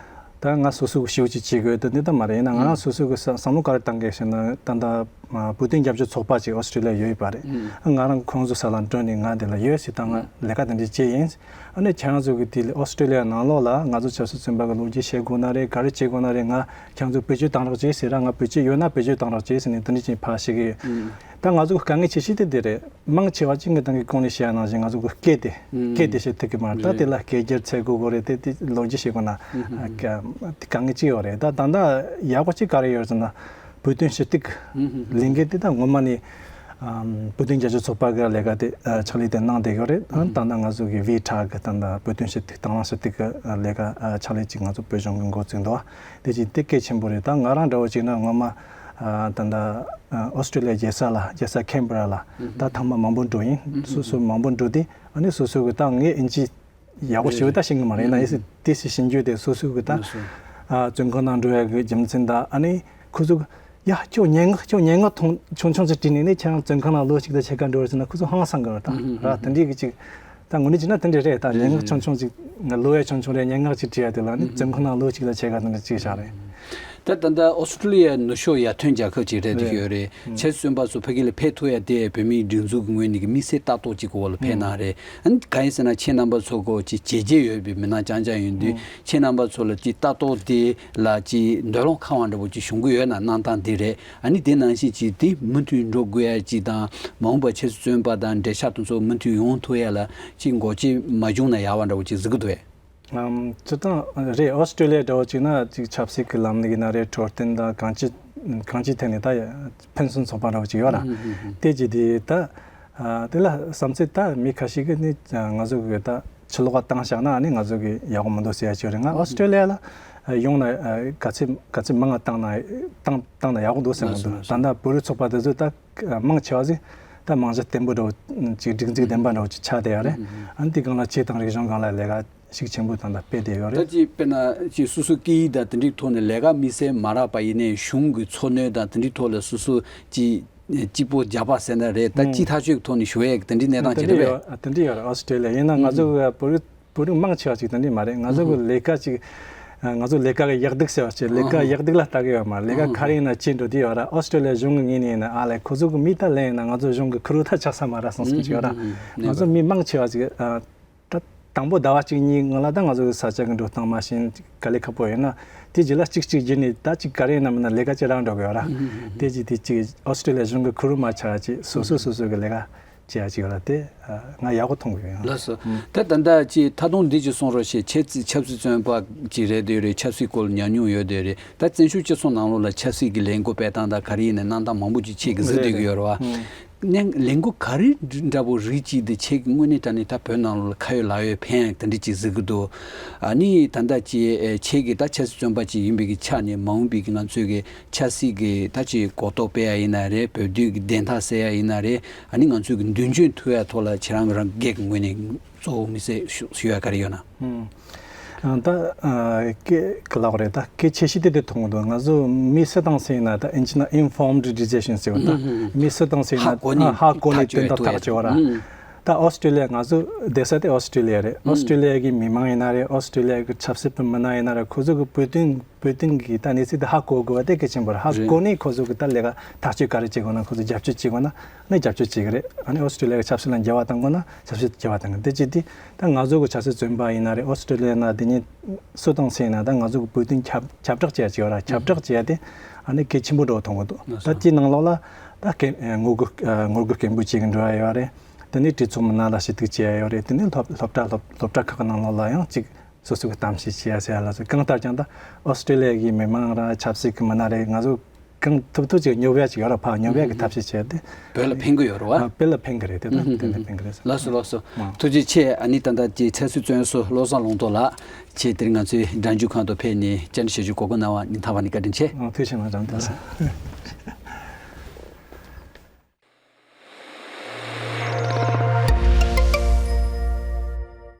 ད་ང་སོ་སོ་གི་ཞེ་པོ་ཅིག་བྱེད་དགོས་དེ་འདི་ལྟ་མ་རེད། ཡིན་ན་ང་རང་སོ་སོ་གི་བསམ་བསམ་བློ་ག་རེ་བཏང་གི་ཞེ་ན་ད་ལྟ་བོད་དོན་རྒྱབ་སྐྱོར་ཚོགས་པ་ཅིག་ཨོ་སི་ཀྲི་ལི་ཡ་ཡོད་ཡོད་པ་རེད། ང་རང་ཁོང་ཚོ་ས་ལ་འགྲོ་ནས་ང་འདི་ལ་ཡོད་ཞེས་ད་ང་ལས་ཀ་དེ་འདྲ་བྱས་ཡིན། ཨ་ནི་ཁྱེད་རང་ཚོ་གི་དེ་ལ་ཨོ་སི་ཀྲི་ལི་ཡ་ནང་ལོགས་ལ་ང་ཚོ་ཆབ་སྲིད་བཙོན་པ་གི་ལོ་རྒྱུས་བཤད་དགོས་ན་རེད། ག་རེ་བྱེད་དགོས་ན་རེད། ང་ཁྱེད་ཚོ་བེད་སྤྱོད་བཏང་རོགས་བྱེད་ཟེར་ར། ང་བེད་སྤྱོད་ཡོད་ན་བེད་སྤྱོད་བཏང་རོགས་བྱེད་ཟེར་ནས་དེ་འདྲ་ཅིག་ཕར་བཤད་གི་ཡོད། ད་ང་ཚོ་གི་དཀའ་ངལ་ཆེ་ཤོས་དེ་དེ་རེད། མང་ཆེ་བ་ཅིག་ངས་ད་གིན་གོང་ནས་བཤད་ཡ་ནང་བཞིན་ང་ཚོ་གི་སྐད་དེ་སྐད་དེ་བཤད་ཐུབ་ཀྱི་མ་རེད། ད་དེ་ལ་སྐད་སྒྱུར་འཚོལ་དགོས་གོ་རེད། དེ་དེ་ལོ་རྒྱུས་བཤད་དགོས་ན་དཀའ་དཀའ་ངལ་ཅིག་ཡོད་རེད། ད་ད་ལྟ་ཡག་པོ་ཅིག་ག་རེ་ཡོད་ཟེར་ན་བོད་དོན་ཞུ་གཏུག་ལས་འགུལ་དེ་ད་ངོ་མ་ནས་བོད་དོན་རྒྱབ་སྐྱོར་ཚོགས་པ་གི་ལས་ཀ་དེ་ཕྱག་ལས་དེ་གནང་བསྡད་ཡོད་རེད། ད་ད་ལྟ་ང་ཚོ་གི་ཝི་ཊ་གི་ད་ལྟ་བོད་དོན་ཞུ་གཏུག་དང་བླངས་ཞུ་གཏུག་གི་ལས་ཀ་ཕྱག་ལས་ཅིག་ང་ཚོ་བོད་གཞུང་གི་འགོ་བཙུགས་འདུག། དེ་ཅིག་དེ་གལ་ཆེན་པོ་རེད། ད་ང་རང་འདྲ་བོ་ཅིག་ན་ངོ་མ་ད་ལྟ་ཨོ་སི་ཀྲི་ལི་ཡ་རྒྱལ་ས་ལ་རྒྱལ་ས་ཁེན་བྷ་ར་ལ་ད་ཐེངས་མ་མང་པོ་འགྲོ་ཡིན། སོ་སོ་མང་པོ་འགྲོ་དུས་ཨ་ནི་སོ་སོ་གི་ད་ངའི་ཨིན་ཇི་ཡག་པོ་ཞེ་པོ་ད་ཤེས་ཀྱི་མ་རེད། ཡིན་ན་ཨེ་སི་དེ་སི་ཤེས་རྒྱུ་དེ་སོ་སོ་གི་ད་བཙོན་ཁང་ནང་འགྲོ་ཡ་གི་རྒྱུ་མཚན་ད་ཨ་ནི་ཁོ་ཚོ་གི་ཡ་ཁྱོད་སྙན་ངག་ཁྱོད་སྙན་ངག་ཐུང་ཆུང་ཆུང་ཅིག་བྲིས་ནས་ནི་ཁྱེད་རང་བཙོན་ཁང་ནང་ལོ་གཅིག་དང་ཕྱེད་ཀ་འགྲོ་བ་ཟེར་ན་ཁོ་ཚོ་ཧང་སང་གི་རེད། ད་ར་དེ་འདྲའི་གི་ཅིག་ད་ངོ་ནས་བྱས་ན་དེ་འདྲ་རེད། ད་སྙན་ངག་ཆུང་ཆུང་ཅིག་ང་ལོ་ཡ་ཆུང་ཆུང་རེད། སྙན་ངག་ཅིག་བྲིས་ཡ་དེ་ལ་ནི་བཙོན་ཁང་ནང་ལོ་གཅིག་དང་ཕྱེད་ཀ་དེ་འདྲ་ཅིག་བཞག་རེད། ད་ད་ལྟ་ཨོ་སི་ཀྲི་ལི་ཡ་ནུབ་ཕྱོགས་ཡར་ཐོན་རྒྱལ་ཁབ་ཅིག་རེད་དེ་ཡོད་རེད། ཆབ་སྲིད་བཙོན་པ་ཚོ་ཕ་གི་ལ་ཕེབས་ཐུབ་ཡ་དེ་བོད་མིའི་སྒྲིག་འཛུགས་ཀྱི་ངོས་ནས་ཀྱི་དམིགས་བསལ་ལྟ་རྟོག་ཅིག་གི་འོག་ལ་ཕེབས་གནང་རེད། ཨ་ནི་གང་ཡིན་ཟེར་ན་ཁྱེད་རྣམ་པ་ཚོ་གོ་ཅིག་བྱས་རྗེས་ཡོད་པའི་མི་སྣ་རྐྱང་རྐྱང་ཡིན་དུས་ཁྱེད་རྣམ་པ་ཚོ་ལ་ཅིག་ལྟ་རྟོག་དེ་ལ་ཅིག་འདོད་རུང་ཁ་དབང་འདྲ་པོ་ཅིག་བྱུང་གི་ཡོད་ན་གནང་སྟངས་དེ་རེད། ཨ་ནི་དེ་ནང་བཞིན་ཅིག་དེ་མུ་མཐུད་འགྲོ་དགོས་ཡ་ཅིག་དང་མ་འོངས་པ་ཆབ་སྲིད་བཙོན་པ་དང་འབྲེལ་ཆགས་དེ་ཚོ་མུ་མཐུད་ཡོང་ཐུབ་ཡ་ལ་ཅིག་འགོག་རྐྱེན་མ་བྱུང་ན་ཡག་པ་འདྲ་པོ་ཅིག་གཟིགས་ཀྱི་འདུག་གས། ཨམ། སྤྱིར་བཏང་རེད། ཨོ་སི་ཀྲི་ལི་ཡ་འདྲ་བོ་ཅིག་ན་ཅིག་ཆབ་སྲིད་ཀྱི་ལམ་ལུགས་ཡིན་ན་རེད། འཕྲོད་བསྟེན་དང་གང་ཅི་གང་ཅིའི་ཐད་ནས་ད་ཕན་སེམས་ཚོགས་པ་འདྲ་བོ་ཅིག་ཡོད་ར། དེ་ཅིག་དེ་ད་དེ་ལ་བསམ་ཚུལ་ད་མི་ཁ་ཤས་ཀྱིས་ནི་ང་ཚོ་གི་ད་ཕྱི་ལོགས་བཏང་བཞག་ན་ནི་ང་ཚོ་གི་ཡག་པོ་མི་འདུག་ཟེར་ཡ་ཅིག་ཡོད་རེད། ང་ཨོ་སི་ཀྲི་ལི་ཡ་ལ་ཡོང་ན་ག་ཚད་ག་ཚད་མང་བ་བཏང་ན་བཏང་བཏང་ན་ཡག་པོ་འདུག་བསམ་གི་འདུག། ད་ལྟ་བོད་རིགས་ཚོགས་པ་དེ་ཚོ་ད་མང་ཆེ་བ་ཟིག་ད་མང་ཆེ་བ་བརྟན་པོ་འདྲ་བོ་ཅིག་སྒྲིག་འཛུགས་ལྡན་པ་འདྲ་བོ་ཅིག་ཆགས་བསྡད་ཡོད་རེད། ཨ་ནི་དེ་སྒང་ལ་ཆོས་དང་རིག་གཞུང་སྒང་ལ་ལས་ཀ་ཤུགས་ཆེན་པོ་ད་ལྟ་སྤེལ་བསྡད་ཡོད་ད་རེད། ཅིག་དཔེར་ན་ཅིག་སོ་སོ་སྐད་ཡིག་དང་དེ་འདྲའི་ཐོག་ནས་ལས་ཀ་དམིགས་བསལ་མ་རག་པ་ཡིན་ནའི་གཞུང་གི་འཚོ་སྣོན་དང་དེ་འདྲའི་ཐོག་ལ་སོ་སོ་ཅིག་སྐྱིད་པོ་རྒྱག་པ་ཟེར་ན་རེད། ད་ཅིག་ཐག་གཅོད་ཀྱི་ཐོག་ནས་ཞུ་ཡས་ཀྱི་དེ་འདྲའི་གནས་སྟངས་ཅིག་རེད་པས། དེ་འདྲ་ཡོད་རེད། ཨོ་སི་ཀྲི་ལི་ཡ་ཡིན་ན་ང་ཚོ་བོད་རིགས་བོད་རིགས་མང་ཆེ་བ་ཅིག་དེ་འདྲའི་མ་རེད། ང་ཚོ་གི་ལས་ཀ་ཅིག་ང་ཚོ་ལས་ཀ་གི་ཡག་སྡུག་ཟེར་བ་ཅིག་ལས་ཀ་ཡག་སྡུག་ལ་ལྟ་གི་ཡོད་མ་རེད། ལས་ཀ་ག་རེ་ཡིན་ན་བྱེད་འགྲོ་དེ་ཡོད་ར། ཨོ་སི་ཀྲི་ལི་ཡ་གཞུང་གི་ངོས་ནས་ཡིན་ན་ཨ་ལས་ཁོ་ཚོ་གི་མི་ད་ལས་ཡིན་ན་ང་ཚོ་གཞུང་གི་ཁེར་རོ་ད་ཆགས་ས་མ་རེད་བསམ་སོང་ཅིག་ཡོད་ར། ང་ཚོ་མི་མང་ཆེ་བ་ཅིག་ད་དང་པོ་ཟླ་བ་གཅིག་གཉིས་སྔོན་ལ་ད་ང་ཚོ་གི་ས་ཆ་གི་འགྲོ་སྟངས་མ་ཤེས་དཀའ་ལས་ཁག་པོ་ཡོད་ན་དེ་རྗེས་ལ་གཅིག་གཅིག་བརྒྱུད་ནས་ད་ཅིག་ག་རེ་ཡིན་ན་མིན་ན་ལས་ཀ་ཅིག་རག་འགྲོ་གི་ཡོད་ར། དེ་ཅིག་དེ་ཅིག་ཨོ་སི་ཀྲི་ལི་ཡ་གཞུང་གི་ཁེར་རོ་མ་ཆགས་ཅིག་སོ་སོ་སོ་སོ་གི་ལས་ཀ་བྱེད་ཡ་ཅིག་ཡོད་ར། དེ་ང་ཡག་པོ་མཐོང་གི་ཡོད། ལགས་སོ། ད་ད་ལྟ་ཅིག་ཐད་གཏོང་འདི་ཅིག་གསུང་རོགས་བྱེད། ཁྱེད་ཆབ་སྲིད་བཙོན་པ་ཅིག་རེད་འདོད་རེད། ཆབ་སྲིད་སྐོར་ཉམས་མྱོང་ཡོད་འདོད་རེད། ད་བཙན་བྱོལ་སྤྱི་ཚོགས་ནང་ལོགས་ལ་ཆབ་སྲིད་ཀྱི་ལས་འགུལ་སྤེལ་སྟངས་དང་ག་རེ་ཡིན་ན་གནང་སྟངས་མང་པོ་ཅིག་ཁྱེད་ཀྱིས་གཟིགས་སྡོད་ཀྱི་ཡོད་རེད་བ། ནས་ལས་འགུལ་ག་རེ་འདྲ་པོ་རིགས་ཅིག་དེ་ཁྱེད་ཀྱི་དངོས་གནས་དྲང་གནས་ད་བོད་ནང་ལོགས་ལ་ཁ་ཡོད་ལག་ཡོད་ཕན་ཡག་དེ་འདྲ་ཅིག་གཟིགས་ཀྱི་འདུག། ཨ་ནི་ད་ལྟ་ཅིག་ཨེ་ཁྱེད་ཀྱིས་ད་ཆབ་སྲིད་བཙོན་པ་ཅིག་ཡིན་པའི་གི་ཆ་ནས་མ་འོངས་པའི་གི་ང་ཚོའི་གི་ཆབ་སྲིད་ཀྱི་ད་ཅིག་གོ་རྟོགས་སྤེལ་ཡ་ཡིན་ན་རེད། བོད་དོན་གྱི་བདེན་མཐའ་གསལ་ཡ་ཡིན་ན་རེད། ཨ་ནི་ང་ཚོའི་གི་མདུན་སྐྱོད་ཐུབ་ཡ་ཐོག་ལ་ཁྱེད་རང་གི་རང་སྒེར་གྱི་ངོས་ནས་གཙོ་བོ་དམིགས་བསལ་ཞུ་ཞུ་ཡ་ག་རེ་ཡོད་ན། ཨང་། ད་ཨ་སྐད་ག་ལབ་དགོས་རེད། ད་སྐད་ཆེ་ཤོས་དེ་དེ་མཐོང་གི་འདུག། ང་ཚོ་མི་སུ་དང་སུ་ཡིན་ན་ད་ཨིན་ཇི་ནང་informed decision ཟེར་བ། ད་མི་སུ་དང་སུ་ཡིན་ན་ཧ་གོ་ནས་ཧ་གོ་ནས་དོན་དག་ཐག་གཅོད་ཐག་གཅོད་པ་ར། ད་ཨོ་སི་ཀྲི་ལི་ཡ། ང་ཚོ་བསྡད་ས་དེ་ཨོ་སི་ཀྲི་ལི་ཡ་རེད། ཨོ་སི་ཀྲི་ལི་ཡ་གི་མི་མང་ཡིན་ན་རེད། ཨོ་སི་ཀྲི་ལི་ཡ་གི་ཆབ་སྲིད་པའི་མི་སྣ་ཡིན་ན་རེད། ཁོ་ཚོ་གི་བོད་དོན་བོད་དོན་གི་ད་གནས་ཚུལ་དེ་ཧ་གོ་དགོས་པ་དེ་གལ་ཆེན་པོ་རེད། ཧ་གོ་ནས་ཁོ་ཚོ་གི་ད་ལས་ཀ་ཐག་གཅོད་ག་རེ་བྱེད་དགོས་ན། ཁོ་ཚོ་རྒྱབ་སྐྱོར་བྱེད་དགོས་ན་ནི་རྒྱབ་སྐྱོར་བྱེད་གི་རེད། ཨ་ནི་ཨོ་སི་ཀྲི་ལི་ཡ་གི་ཆབ་སྲིད་ལ་འགྱུར་བ་གཏོང་དགོས་ན་ཆབ་སྲིད་འགྱུར་བ་གཏོང་གི། དེ་བྱས་དུས་ད་ང་ཚོ་གི་ཆབ་སྲིད་བཙོན་པ་ཡིན་ན་རེད། ཨོ་སི་ཀྲི་ལི་ཡ་ན་དེ་ནས་སུ་དང་སུ་ཡིན་ན་ད་ང་ཚོ་གི་བོད་དོན་ཁྱབ་ཁྱབ་བསྒྲགས་བྱེད་ཡ་ཅིག་ཡོད་ར། ཁྱབ་བསྒྲགས་བྱེད་ཡ་དེ་ཨ་ནི་གལ་ཆེན་པོ་འདྲ་བོ་མཐོང་གི་འདུག་ད་དེའི་ནང་ལོགས་ལ་ད་སྐད་ངོ་རྒོལ་ངོ་རྒོལ་སྐད་འབོད་བྱེད་གི་འགྲོ་ཡ་ཡོད་རེད། དེ་ནས་གྲོས་ཚོགས་མི་སྣ་ལ་ཞུ་གཏུག་བྱེད་ཡ་ཡོད་རེད། དེ་ནས་སློབ་སློབ་གྲྭ་སློབ་སློབ་གྲྭ་ཁག་གི་ནང་ལོགས་ལ་ཡང་ཅིག་སོ་སོ་གི་གཏམ་བཤད་བྱེད་ཡ་ཟེར་ཡ་ལ་སོགས། གང་ལྟར་ཀྱང་ད་ཨོ་སི་ཀྲི་ལི་ཡ་གི་མི་མང་ར་ཆབ་སྲིད་ཀྱི་མི་སྣ་རེད། ང་ཚོ་གང་ཐུབ་ཐུབ་ཅིག་སྙོབ་ཡ་ཅིག་ཡོད་ར། ཕར་སྙོབ་ཡ་གི་ཐབས་ཤེས་བྱས་ཏེ་བོད་ལ་ཕན་གི་ཡོད་རེད་བ། ཨ། བོད་ལ་ཕན་གི་རེད། དེ་ད་དེ་འདྲ་ཕན་གི་རེད་ཟེར། ལགས་སོ་ལགས་སོ། ཨ། ཐུགས་རྗེ་ཆེ། ཨ་ནི་ད་ལྟ་ཀྱི་ཚེ་བསོད་བཙོན་ཟུར་བློ་བཟང་ལུང་རྟོགས་ལགས་ཁྱེད་དེ་རིང་ང་ཚོའི་སྒྲ་འཇུག་ཁང་དུ་ཕེབས་ནས་བཅར་འདྲི་ཞུ་རྒྱུའི་གོ་སྐབས་གནང་བ་སྙིང་ཐག་པ་ནས་བཀའ་དྲིན་ཆེ། ཨ། ཐུགས་རྗེ་ཆེ། ལགས་འཇམ་དང་།